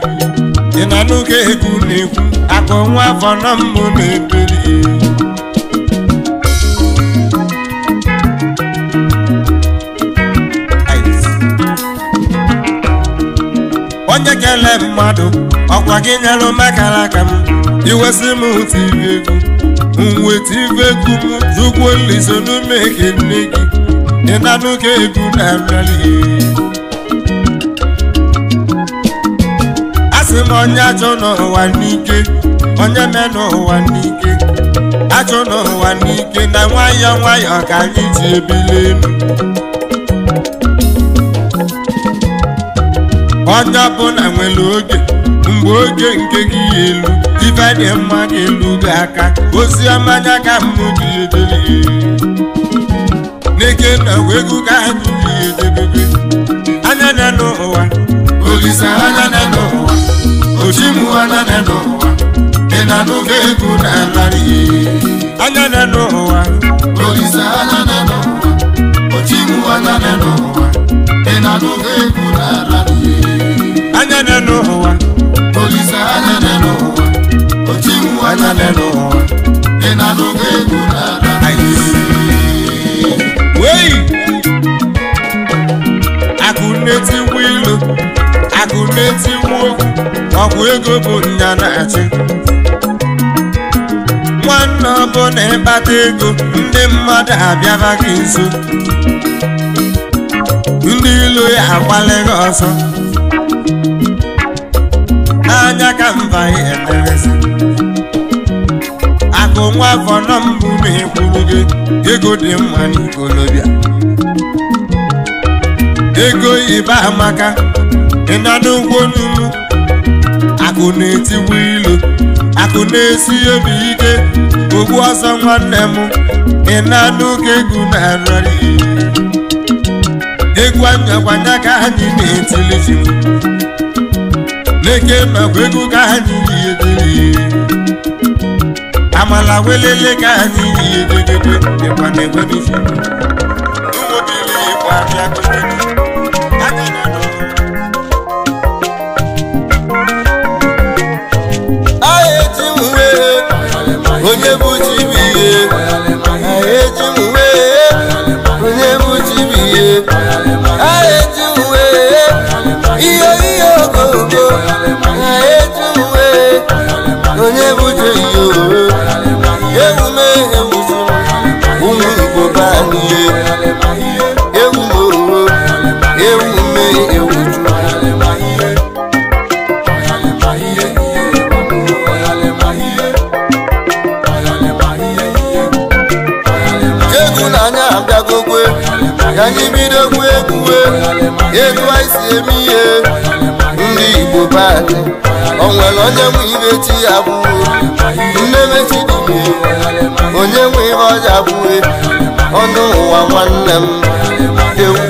Ị na-anụ ka egwu na-ekwu, akụ nwa afọ na mmụ na-ebeli. Onye kele mmadụ, ọkwa gị nyelụ makara aka m. Iwesị m tivi egwu, m weta ife egwu m, zụkwuo nliso n'ume nne gị. Ị na-anụ ka egwu na-abịali. Asị m onye achọ n'ụwa n'ike, onye me n'ụwa n'ike, achọ n'ụwa n'ike na nwayọọ nwayọọ ka anyị ji ebili elu. Onye ọbụla nwere oge, mgbe oge nke gị elu, ife dị mma ga-elu gị aka, ozi ọma anya ka mmụ gị edere. N'ike na egwu ka anyị ji edebebe. Anya na n'ụwa, Olise anya na n'ụwa, Ochimu anya na n'ụwa, ị na-anụ ka egwu na-alarị. Anya na n'ụwa, Olise anya na n'ụwa, Ochimu anya na n'ụwa, ị na-anụ ka egwu na-alarị. Anya na n'ụwa, Olise anya na n'ụwa, Ochimu anya na n'ụwa, ị na-anụ ka egwu na-alarị. Wey! Akụ na-etigbu ilu, akụ na-etigbu okwu, ọgwụ ego bụ nya na-achị. Nwanne ọbụla ịkpata ego, ndị mmadụ abịaba gị nso. Ndị ilo ya akwalị gị ọsọ. N'anya ka mba ya emerezi. Akụ nwa afọ nọ mbụ na-ekwuru gị, ego dị mma n'ikolobịa. Ego ibe amaka, ị na n'ugbo n'ugwu. Akụ na-etigbu ilu, akụ na-esi obi ike, ogbu ọsọ nwanne m, ị na-anụ ka egwu na-arịrị. Egwu anyakwanya ka anyị na-etili ji m. N'eke nakwa egwu ka anyị na-etili. Amala welele ka anyị na-ededebe, ịkwa na-egwe n'isi. Ụmụbili Igbo abịa gụnyere. Onye bụ Chibuihe, eji m wee, onye bụ Chibuihe, eji m wee, ihe ihe ogogo, eji m wee, onye bụ Chibuihe, ewu m ewusu, ụmụ Igbo be anyị, ewu m owo, ewu m ewuju. Ka anyị bido egwu egwu etu anyị si eme ihe ndị Igbo be anyị. O nwere onye nwe ibe chi ya bụ nne mechi dịbe, onye nwe ihe ọja bụe ọnụ ụwa nwanne m ewu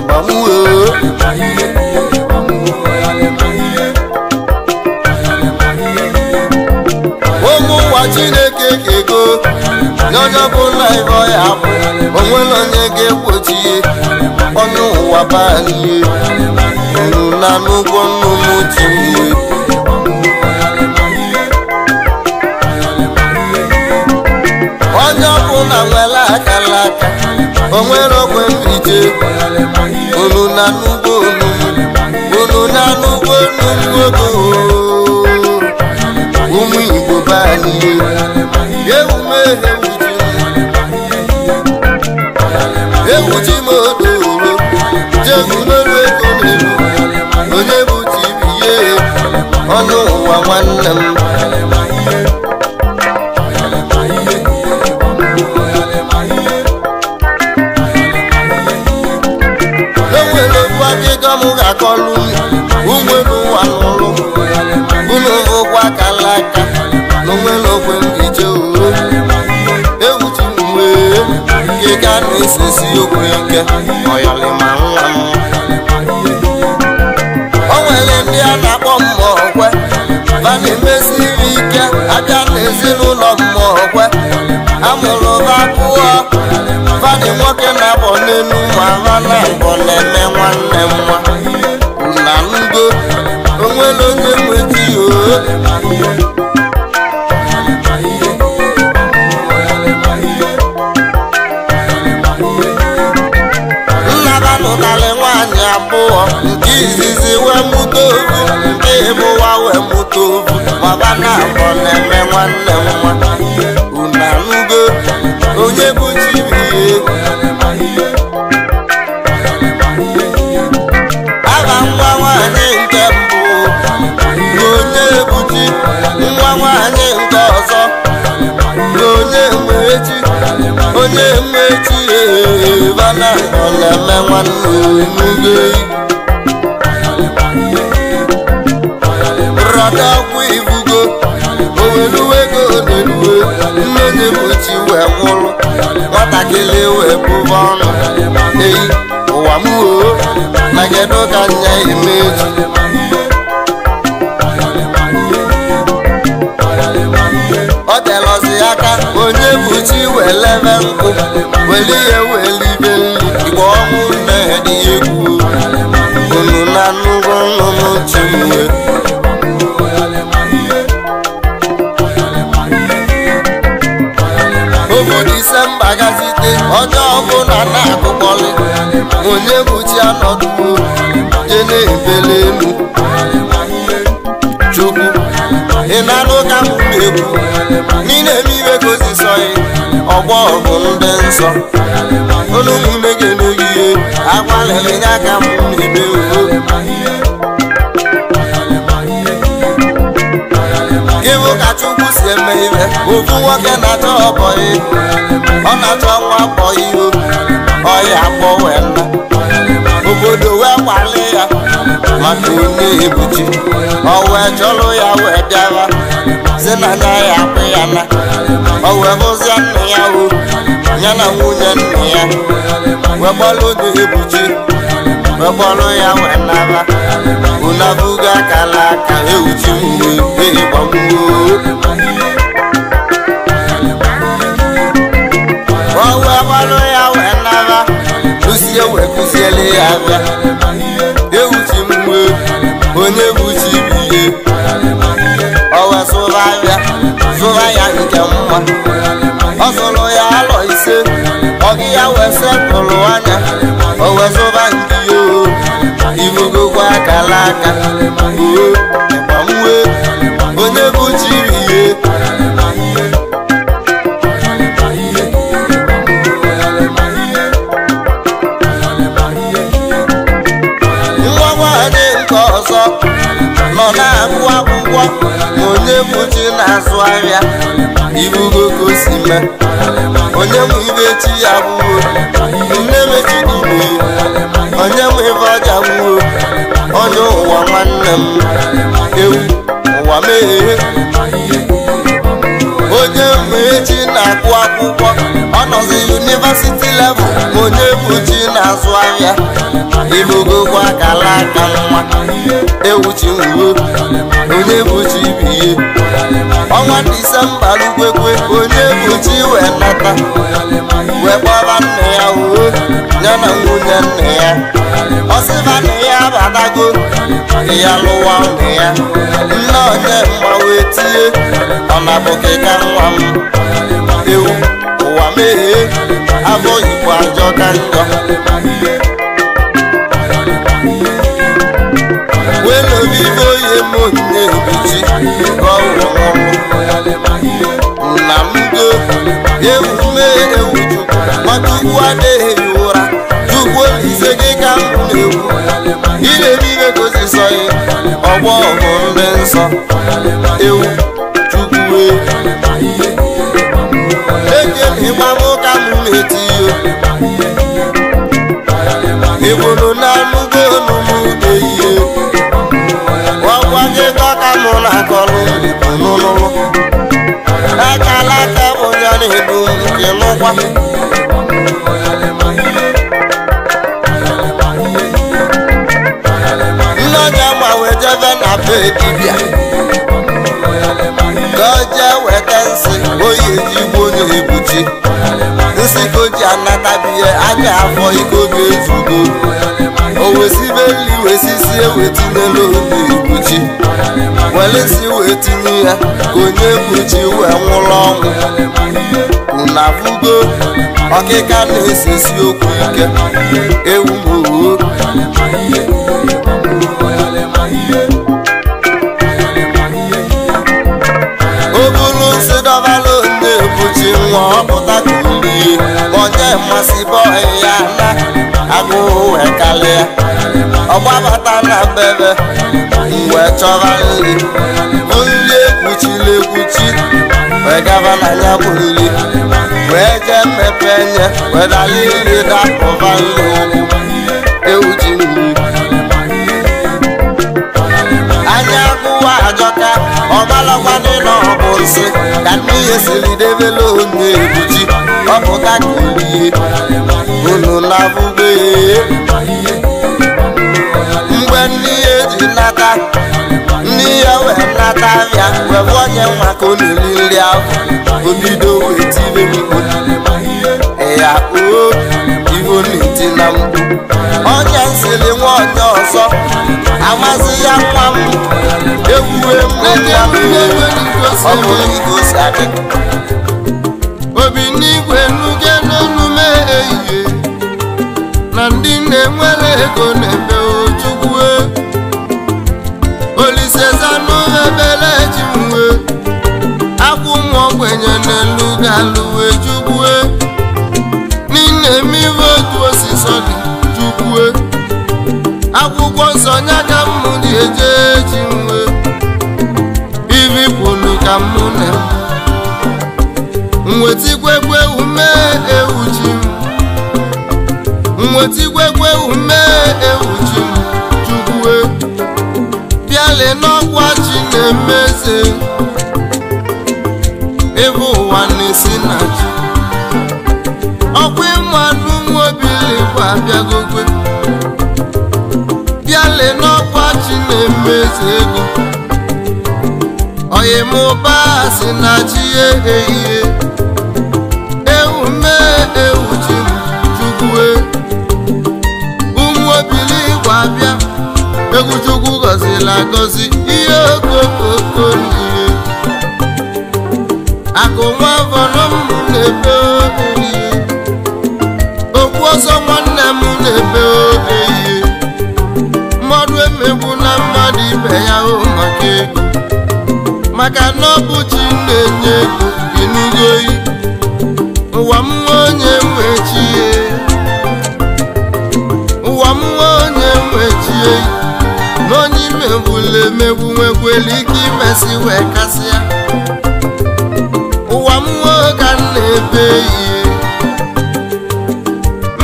gbamuo. Ụmụ ụwa Chineke kego n'onye ọbụla ibe ya bụ, onwere onye ga-egbochi ụwa be anyị unu na n'ụgwọ nnụnụ ji mwe onye ọbụla nwere akara aka o nwere okwe mbije unu na n'ugbo unu na n'ugbo n'ugbo ụmụ Igbo be anyị ewu ji m odoro jegu n'olu ego n'elu onye bụ tibiye ọnụ ụwa nwanne m enwere okwu akịka m ga-akọlụ unwere ụwa n'ụlụ unu ụkwụ akala aka na onwere okwe mbije uru ewu ji m wee ị ga na-esesi okwu ike ọyọlịma nwa m o nwere ndị a na-akpọ mmọọkwe ba na-emesiri ike abịa n'ezinụlọ mmọọkwe amụrụ ba abụọ fadị nwoke na-abọ n'elu ma ha na-abọ na-eme nwanne m nwa na ngo onwere onye nweji oo nnaba nwaanyị abụọ nke izizi wee mụta ovu nke ịbụwa wee mụta ovu maba na-abọ na-eme nwanne m nwa unanugo onye bụ chibiye aba nwa nwaanyị nke mbụ na onye ebuchi nwa nwaanyị nke ọzọ na onye mmechi onye mmechi bana ọ na-eme nwanne n'ugo rọdọkwa ibugo oweluwego n'eluwe nne onye bụ chi wee nwụrụ nwatakịrị wee bụba ọnụ eyi ụwa m oo na kedu ka nya eme echi ọ telọzi aka onye bụ chi wee lebe nkụ weli ihe wee libe nri igbe ọnwụ nne dị egwu unu na nnukwu nnụnụ chi mwe obu Disemba gazite onye ọbụla na-akụkọlị onye bụ chi anọduo je na-ebele elu Chukwu ị na-anụ ka m na-ekwu n'ile eme iwe ka ozi sọghị ọgbọ ọgụ ndị nsọ olu ụmụnne ga-emeghe agbalịrị ya ka m na-eme uwe ịbụ ka Chukwu si eme ibe ofu nwoke na-achọ ọbọyị ọ na-achọ nwa bọyị o ọya akpọ wee nna obodo wee kwale ya maka onye ebuchi ọ wee chọrọ ya wee bịara si na anya ya akpụ ya na ọ wee hụzie nna ya o ya na nwunye nna ya wee gbalụ onye ebuchi wee gbalụ ya wee nara unabugo akala aka ewuchi mgbe ịgbamgbuo ọ wee gbalụ ya wee nara kụzie wee kụziele ya abịa ewuchi mgbe onye bụ chi bụ ihe ọ wee zụrụ abịa zụra ya nke mma ọ zụrụ ya alọ ise ọgị ya wee setụrụ anya o wee zụba nke ya o ibugokwa akala aka oo ịgbanwe onye bụ chi bụ ihe nwa nwaanyị nke ọzọ nọ na-agụ akwụkwọ ma onye bụ chi na-azụ ahịa ibugo ka o si mee onye nwe ibe chi ya gbuo nne mechi ime onye nwe ibe ọja gbuo onye ụwa nwanne m ewu ụwa mee onye nwe chi na-agụ akwụkwọ ọ nọzi yunivasiti level ma onye bụ chi na-azụ ahịa ibugokwa akala aka nwa ewu chi nwuo onye bụ chi bụ ihe ọnwa Disemba rukwekwe onye bụ chi wee nata wee kpọba nne ya uwe ya na nwunye nne ya Ya lụwa ụmụ ya nne onye mma wee tie ọ na-abụghị ka nwa m ewu ụwa meghee afọ Igbo ajọ ka njọ welobibe oye m onye ebuchi nna m go ewu mee ewu chukwu maka ugwu adịghị ya ụra chukwu olise gị ka m na-ewu ị na-eme ibe ka osisọ ya ọgbọ bụ ndị nsọ ewu chukwu eje ịgba m ka m na-eti yo ịbụrụ na anụgo ọnụmụ ihe ọgwa gị ka mụ na-akọrọ n'ụlọ akala aka bụ ya na-edu nke n'ụkwa nne ọja ma wee jebe na be dibịa ka o jee weta nsị oyi ejigbo onye ebuchi nsị ka o ji anata biye anya afọ iko ga-ezugo o wesibe nri wesisie wee tinyela onye ebuchi were nsị wee tinye ya ka onye ebuchi wee nwụrụ ọnwụ unafugo ọkịka na-esesi okwu ike ewu mowuo o buru nsị dọbala onye ebuchi nwa ọpụta ka ulie onye mmasị bọghị ya na agụụ wee karịa ọgbabata na bebe mgbe chọba nri nri ekwuchiri ekwuchi wee gaba na ya bụ nri wee jee mmepe nye wee dala nri dapụba nri ụkwụ ewu ji nri anya agụwa ajọka ọmalọkwa n'ịnọ ọbụ nsị ka nne ya siri debele onye ebuchi ọpụta ka olie unu na-abụbe mgbe nne ya eji nata nne ya wee nata abịa wee bụ onye nwa ka ọ na-eri nri ahụ obido wee tibe mkpu ya oo ivo na-eti na mkpu onye nsiri nwa onye ọzọ amasị ya nwa m ewuwe m nwa m ọ bụrụ igosi adị obi n'igwe nuge n'onume ehihie na ndị na-enwere ego na-eme Chukwu Olise zanụ ebere ji mwe akwụ nwa ogbenye n'elu ga-alụwe Chukwu n'ime ime otu osisi dị Chukwu akwụkwọ nsọ nya ka m dị eje ji nwe ibi kwulu ka mụ na nwetigwegwe ume ewu ji m nwetigwegwe ume ewu ji m Chukwu bịale n'ọkwa chi na-emeze ebe ụwa na-esi na chi ọkwa ịmanụ nwobiligwe abịagogwe bịale n'ọkwa chi na-emeze ego oyimụba si na chi ehihie ewu mee ewu chi m Chukwu ụmụ obiligwe abịa egwu Chukwu gọziri agọzi ihe okokoko n'ihe akụ nwa vọrọ m na-ebe ehihie okwu ọzọ nwanne m na-ebe ehihie mmadụ emegbu na mmadụ ibe ya hụ maka ego maka na ọ bụ chi na-enye ego ịnụgo oyi ụwa m nwa onye nwe chi ụwa m nwa onye nwe chi na onye imegbula emegbu nwekwere ike imesi wee kasịa ụwa m nwa ka m na-ebe ihe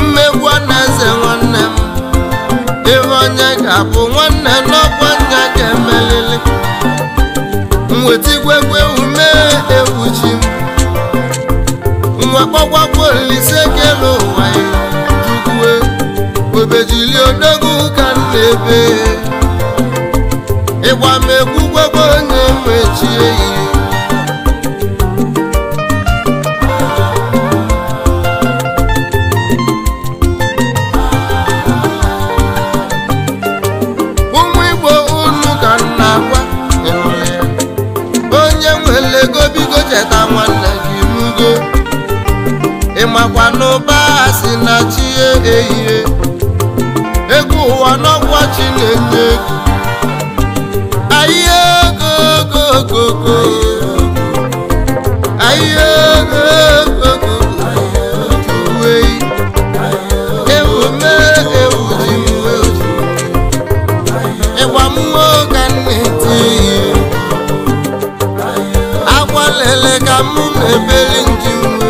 mmegbu na-eze nwanne m ebe onye ga-abụ nwanne n'ọkwa nya ga-emelili nwetigwegwe ume ewu chi m nwa kpọkwakwa Olise kele ụwa ya Chukwu obejili odogwu ka m na-ebe ịgba m egwugwegwe onye nwe chi eyi ụmụ Igbo Ịmakwa n'ụba si na chi ehihie. Ego ụwa n'ọkwa chi na-enye ego. Ahịa ego go go go. Ahịa ego go go go. Ewu mee ewu ji m ewu. Ịgwa m nwoke na-eti ihe. Akwa lele ka m na-ebeli nji nwe.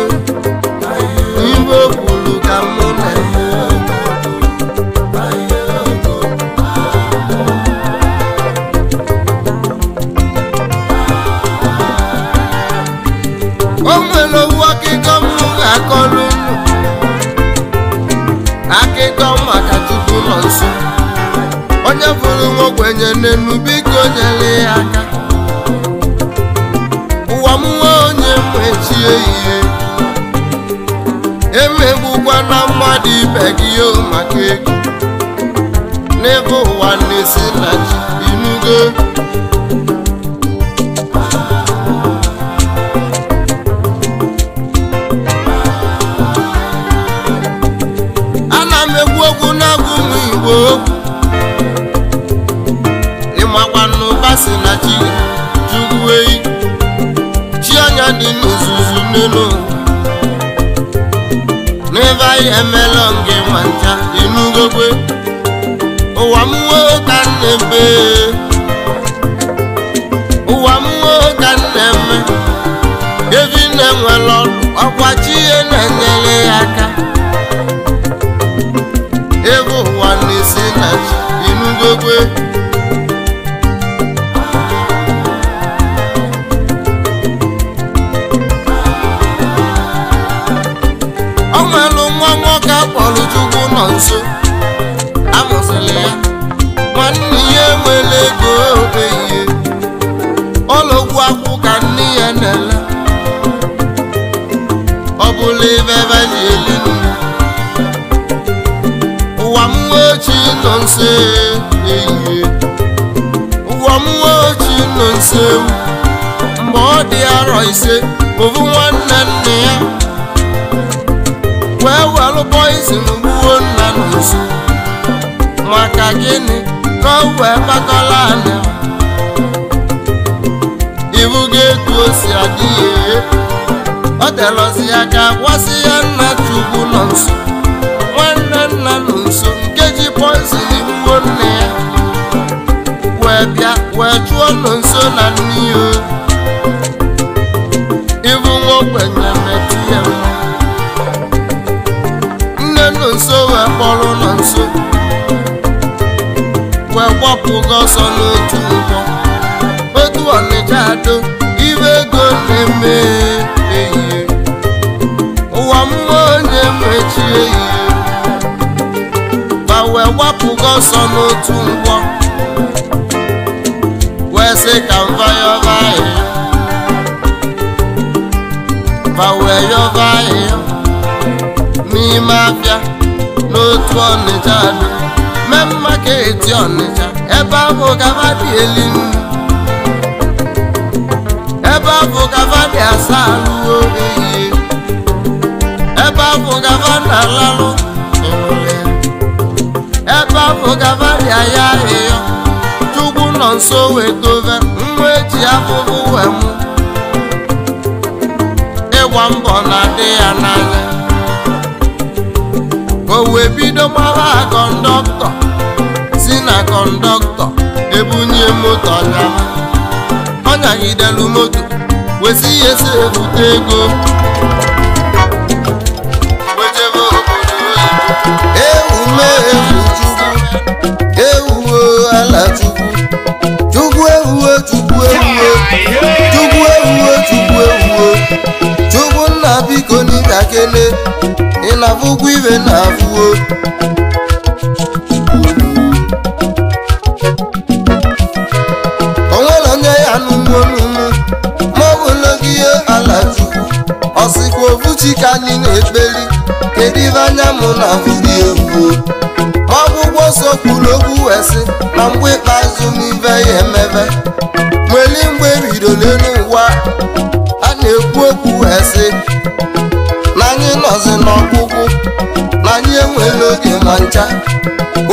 Igwe kwuru ka m na-eme. O nwere owu akụkọ m ga-akọrọ unu. Akụkọ maka Chukwu nọ nso. Onye fụrụ nwa ogbenye n'enu biko nyere ya aka. Ụwa m nwa onye mechie ihe. Emegbukwa na mmadụ ibe gị yo maka ego. N'ebe ụwa na-esi na chi inugo. Ana m ekwu okwu na-agụ ụmụ Igbo okwu. Ịmakwa n'ụba si na chi Chukwu eyi. Chi anya dị n'ozuzu n'elu. N'ebe anyị emela nge nwa ncha inugokwe. Ụwa m nwoke na-ebe. Ụwa m nwoke na-eme. Evi na-enwere ọdụ ọkwa chi ya na-enyere ya aka. Ego ụwa na-esi na chi inugokwe. O nwere nwa nwoke akpọrọ Chukwu nọ nso. Amụsịrị ya nwanne ya enwere ego ehihie. Ọlọgwụ akwụ ka nne ya na-ele. Ọ bụla ebe ebe ji eli nne. Ụwa m nwochi nọ nso ehihie. Ụwa m nwochi nọ nso ewu. Mgbe ọ dị arọ 5, ovu nwanne nne ya wee welụ poison gbuo nna nọ nso. Maka gịnị ka o wee kpakọla anya? Ibu ga-etu o si adị ya. Ọ telọzi ya ka gwasị ya nna Chukwu nọ nso. Nwanne nna nọ nso nke ji poison gbuo nne ya. Wee bịa wee chụọ nọ nso na nne ya. Ibu nwa ogbenye metụ ya mma. Nne nọ nso wee kpọrọ nọ nso. Wee gbapụga ọsọ n'otu nkwọ. Otu Ọnịcha ado ibe ego na-eme ehihie. Ụwa mmụọ onye mechie ehihie. Ma wee gbapụga ọsọ n'otu nkwọ. Wee sị ka mva yọba ahịhịa. Ma wee yọba ahịhịa n'ime afịa n'otu Ọnịcha ado. Mee mma ka eti Ọnịcha ebe ahụ gaba dị elu nnu. Ebe ahụ gaba dị asaa alụwo ehihie. Ebe ahụ gaba na-alalụ ịnụlị ya. Ebe ahụ gaba dị aya ahịhịa. Chukwu nọ nso wee dobe nwa eji afụfụ wee mụ. Ịgba mbọ na-adị ya n'anya. O wee bido gbawa kọndọktọ. Si na kọndọktọ ebunye moto ọnyama. Ọ nyagidelu moto wesi ya esi ebute ego. Wejebe obodo oyibo. Ewu mee ewu Chukwu, ewuo ala Chukwu. Chukwu ewuo Chukwu ewuo. Chukwu ewuo Chukwu ewuo. Chukwu nna biko n'ịbịa kele. Ị na-afụkwa ibe na-afụo. O nwere onye ya n'ugbo n'ugbo ma ọ bụla gị ihe ala Chukwu. Ọ sịkwa ofu chi ka anyị na-ekpeli. Kedu ibe anya mụ na afụghị ewuo? Ọgwụgwọ nsọ kwuru okwu wee sị na mgbe ikpeazụ n'ibe ya emebe. Nweli mgbe ebidoro n'elu ụwa a na-ekwu okwu wee sị na anyị nọzi n'ọgụ ma ncha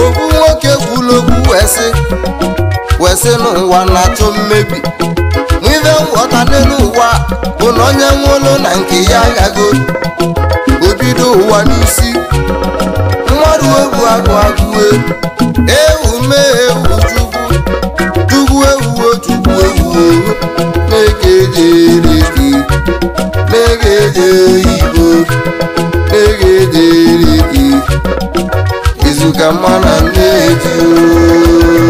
ofu nwoke kwuru okwu wee sị n'ụwa na-achọ mmebi n'ife nghọta n'elu ụwa bụ na onye nwụrụ na nke ya agago obido ụwa n'isi mmadụ egwu agụ agụe ewu mee ewu chukwu chukwu ewuo chukwu ewuo na-egejereke na-egeje igbo na-egejereke izuka mana na-eji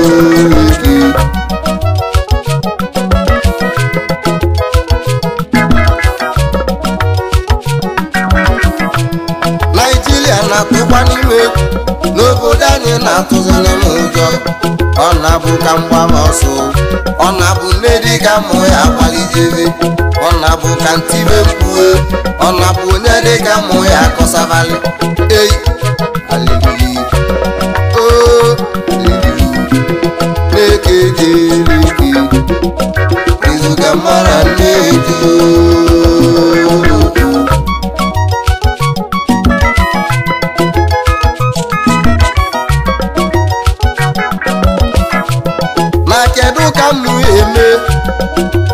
oreke. Naijiria na-atụkwa n'ime egwu n'obodo anyị na-atụzili m ụjọ ọ na-abụ ka mgbaba ọsọ ọ na-abụ nne dị ka mụ ya akwalidebe ọ na-abụ ka ntibe mkpue ọ na-abụ onye dị ka mụ ya akọsabalị ei alili o alili na-ekejereke izuka mara na-eji. Na kedu ka mụ eme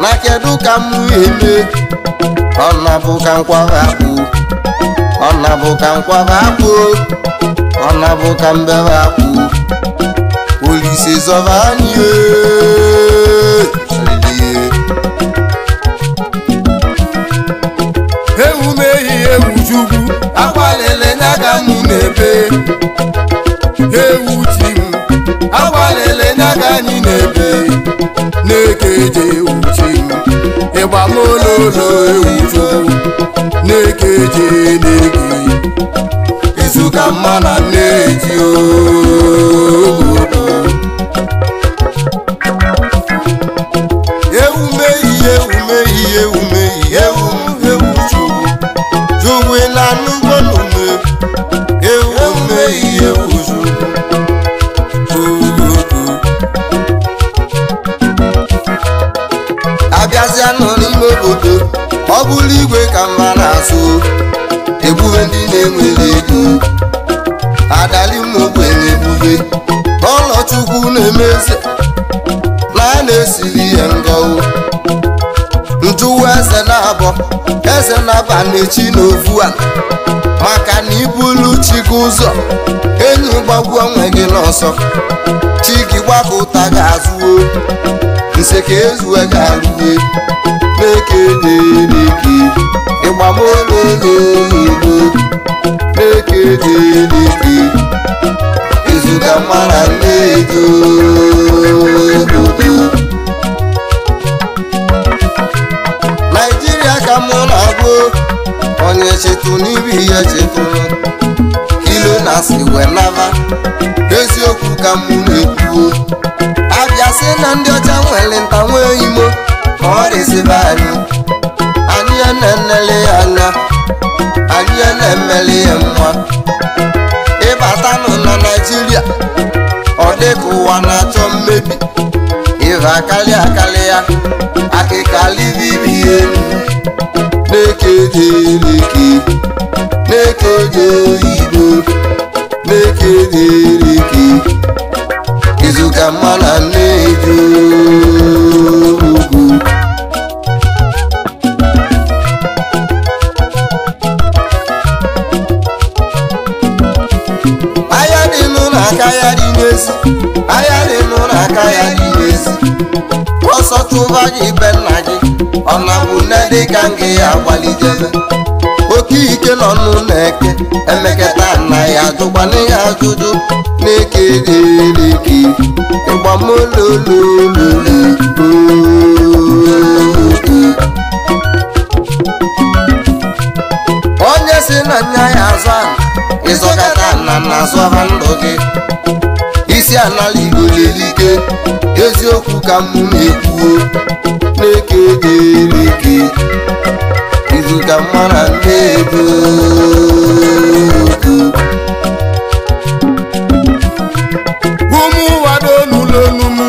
na kedu ka mụ eme ọ na-abụ ka nkwaba akpụ ọ na-abụ ka nkwaba akpụ ọ na-abụ ka mbebe akpụ Olise zọba anyị. Ewu m ehi ewu chukwu agbalịla nya ka mụ na-ebe ewu chi m agbalịla nya ka anyị na-ebe na-ekeje ewu chi m ịgba m ololo ewu chukwu na-ekeje na-eke izuka mma na nneji obodo ewu mehi ewu mehi ewu mehi ewu ewu chukwu chukwu na nnukwu omume ewu mehi ewu chukwu. Abịazịa nọ n'ime obodo ọ bụrụ igwe ka mba na-asụ ebube ndị na-enwere ego adali mmogbenye ebube n'ụlọ chukwu na-emezi na a na-esiri ya ngọwụ njụwa eze na-abọ eze na-aba na-echi n'ofu a maka na ibulu chi gị ụzọ enyi gbagbuo onwe gị n'ọsọ chi gị gbapụta ga-azụo nse ka ezue ga-arụwe na-ekedeleke ịgbamololololo na-ekedeleke izuka mara nnedo obodo. Naijiria ka mụ na-agụ onye chetụ n'ibi ya chetụrụ kilo na si wee naba eziokwu ka mụ na-ekwuo abịa sị na ndị ọcha nwere nta nwee imo ma ọ rịsịba anyị anyị na-enele ya anya anyị na-emeli ya nwa ịbatanụ na Naijiria ọ dị ka ụwa na-achọ mmebi ịva akarị akarị ya akịkalịbibi elu na-ekejeleke na-ekeje oyibo na-ekejeleke izuka mma na nneji ugwu. Ahịa dị n'ụlọ aka ya dị n'ezi ahịa dị n'ụlọ aka ya dị n'ezi ọsọ tụba gị be nna gị ọ na-abụ nne dị ka ngị ya agbalidebe oke ike nọ n'ụlọ eke emeketa nna ya ajụkwana ya ajụjụ na-ekeleleke ịgbamololololo. Onye si na nya ya azụ a ịzọkata na na azụaba ndụ gị isi anala igolelike eziokwu ka mụ na-ekwuo na-ekeleleke izuka mara nnedo. Ụmụ ụwa n'olulu m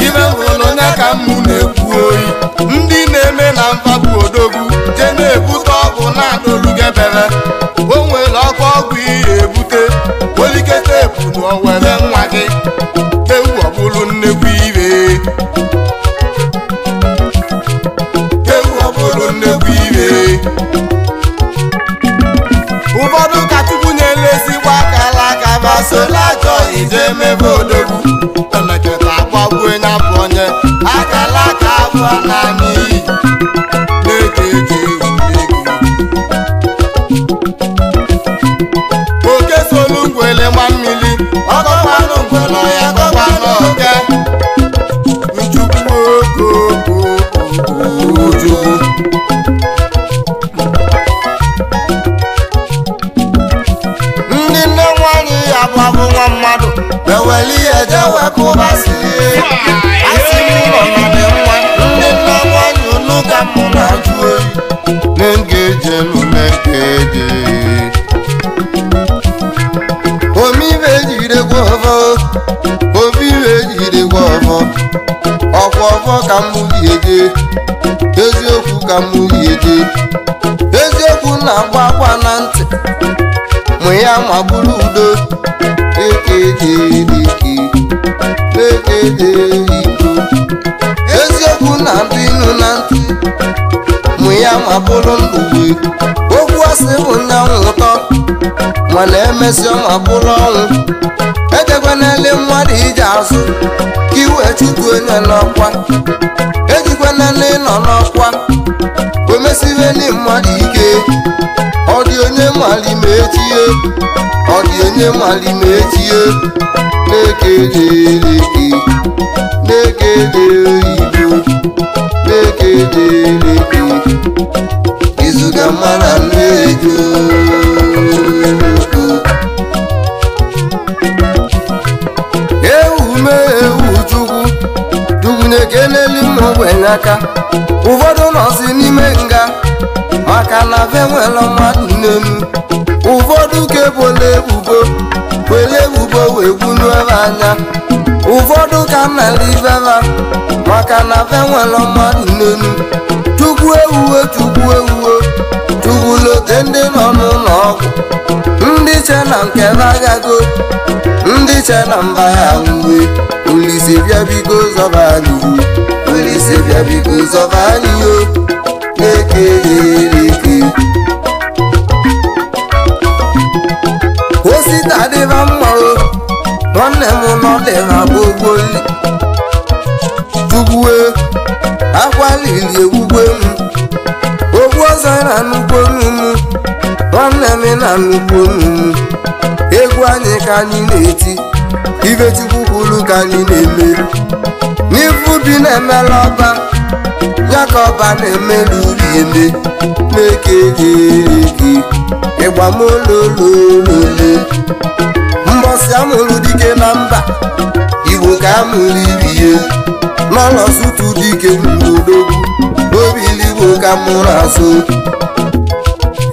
ibe hụrụ onye ka mụ na-ekwu oyi ndị na-eme na mfa bụ odogwu je na-ebute ọgwụ na-adolugebere o nwere ọkụ ọgwụ ihe ebute olikete Emeketa agbagbuo ya bụ onye akala aka abụọ naanị iyi na-eke eji egwuregwu. Oke solu ngwele gba mmiri ọgọkwanụ ngwele ya gọkwanụ oke nchukwu okooko. Ndị nne nwanyị ya bụ abụ nwa mmadụ eweli ihe jewe kụbasị asị m ụlọ na dị nwa. Ndị nne nwanyị unu ka mụ na-ajụ oyi na-eje na-eje omibe jidekwa ọfọ, omibe jidekwa ọfọ, ọkwa ọfọ ka mụ ji eje, eziokwu ka mụ ji eje, eziokwu na-agba akwa na ntị mụ ya ma bụrụ udo ekejedeke ekejeiko. Eziokwu na-adụ inu na ntị mụ ya ma bụrụ ndụwe. Okwu asị bụ nyanwụ ụtọ mana emesịa ma bụrụ ọnwụ. Ejekwanele mmadụ ije azụ ka iwe chụpụ onye n'ọkwa, ejikwanele ịnọ n'ọkwa omesibeli mmadụ ike. Ọ dị onye mali ma echie, ọ dị onye mali ma echie na-ekeleleke na-ekele oyibo na-ekeleleke izuga mara nnejo. Ewu mee ewu chukwu chukwu na-ekeleli m ogbenye aka. Ụfọdụ nọzi n'ime nga maka na ve nwere mmadụ n'elu. Ụfọdụ ka ebola ebubo were ebubo wee gwunu ebe anya. Ụfọdụ ka nnara ibeba maka na ve nwere mmadụ n'elu. Chukwu ewuwe chukwu ewuwe chukwu lote ndị nọ n'ụlọ ọgwụ, ndị che na nke agago, ndị che na mba ya uwe. Olise bịa biko zọba anyị, Olise bịa biko zọba anyị o na-ekeleleke. Osita dịba mma o nwanne m nọ dịba gbogboli. Chukwue akwa lili ewugwe m, ogbu ọzọ na nnukwu onu m, nwanne m na nnukwu onu m. Egwu anyị ka anyị na-eti, ibe Chukwu kwuru ka anyị na-eme. N'ifu bi na-emela ọba ya ka ọba na-emelu ubi eme na-ekeleleke ịgbamolololole. Mbọsị amụrụ dike na mba Igbo ka amụrụ ibie n'ọlọ sutu dike n'odogwu obiligbo ka mụrụ azụ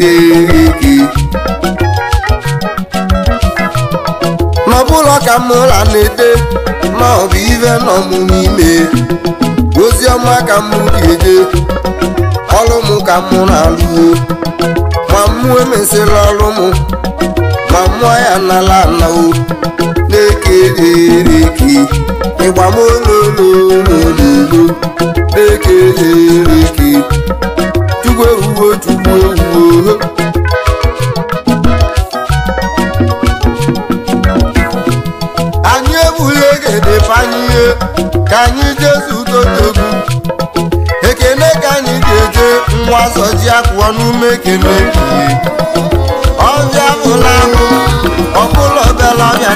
ereke. N'ọbụlọ ka mụra na-ede n'ọbụ ive nọ mụ n'ime, ozi ọma ka mụ ga-eje, ọrụ mụ ka mụ na-alụo. Ma mụ emesịla ọrụ mụ ma mmụọ ya nala anao na-ekeleleke ịgbamololololo na-ekeleleke chukwu ewuwo chukwu ewuwo. Anyị ebula egede panye ka anyị jezu totogwu ekene ka anyị ga-eje nwa zọji akwụọ n'ume ekene ehihie. Ọbịa bụla ahụ ọbụla ọbịala ọbịa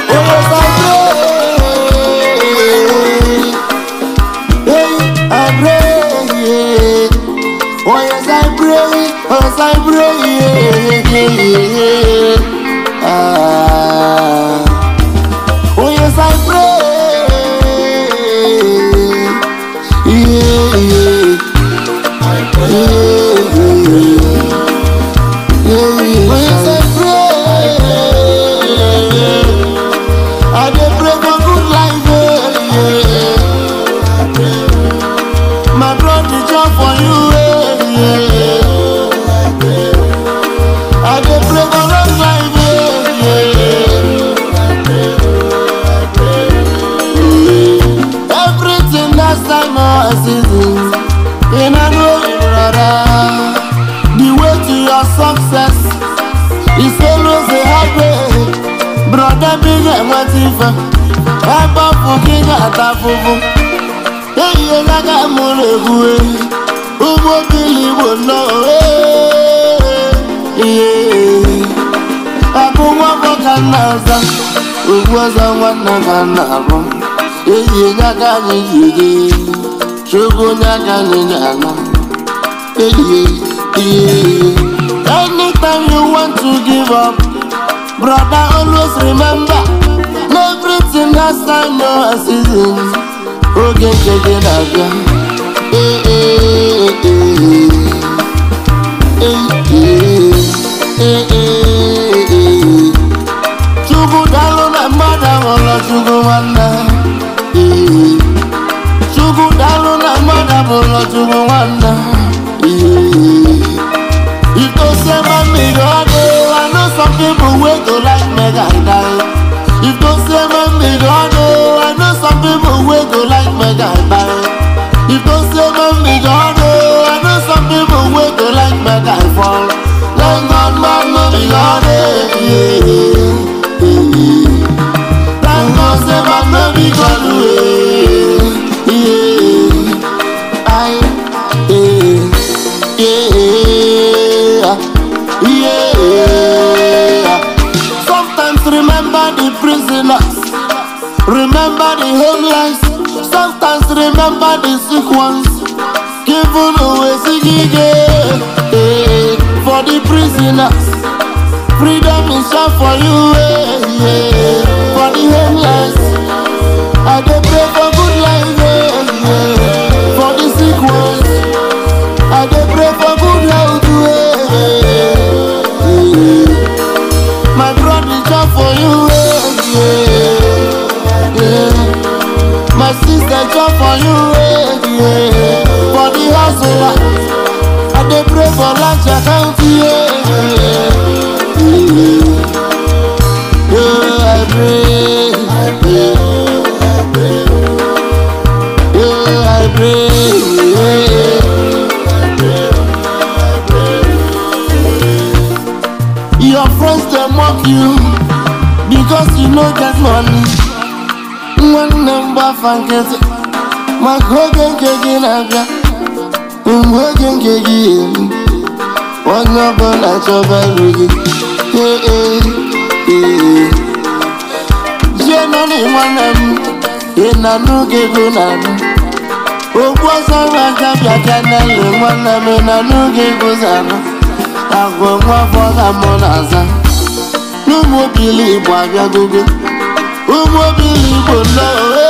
Brother, big and what if I Maka ị ga-ata afụfụ. Ehihie n'aka mụ na-ekwu ụmụ obili Igbo nnọọ. Ihe akụ nwa afọ ka m na-aza, ugwu ọzọ nwanne ka m na-abụ. Ehihie n'aka anyị ji eje, Chukwu n'aka anyị ji ala. Ehihie, ihe. Anytime you want to give up, brother, always remember, everything has time and season. Oge nke gị na-abịa. Ee, ee, ee. Ee, ee, ee, ee. Chukwu daalụ na mmadụ ahụla Chukwu nwanne. Ee. Chukwu daalụ na mmadụ abụla Chukwu nwanne. Ee. If you say mommy God, oh, I know some people wey go like make I die. If you say mommy God, oh, I know some people wey go like make I buy. If you say mommy God, oh, I know some people wey go like make I fall. Like God, man, no be God, eh, yeah, yeah. Thank God, say man, no be God, eh, yeah. I, eh, yeah, yeah. Sometimes remember the prisoners, remember the homeless. Sometimes remember the sick ones, given away sigige. For the prisoners, freedom is shot for you. Eh, yeah. For the homeless, I dey pray for good life. Eh, yeah. For the sick ones, I dey pray for good health. Eh, yeah. My brother shot for you. Eh, yeah. Yeah. My sister job for you, eh, yeah. For the hustler, I dey pray for large account, yeah, yeah. Yeah, I pray, I pray, I pray. Yeah, I pray, yeah. Your friends they mock you because you no get money. Nwanne m gbafa nkịtị maka oge nke gị na-abịa. Mgbe oge nke gị eru, onye ọbụla chọba iru gị. Ee, ee, ee. Jee nọnị nwanne m, ị na-anụ gị ego na-anụ. Okwu ọzọ aka bịa ka nele nwanne m, ị na-anụ gị ego zanụ. Agwa nwa afọ ka mụ na-aza. N'ụmụ obili Igbo abịagogo. Ụmụ obili Igbo nnọọ.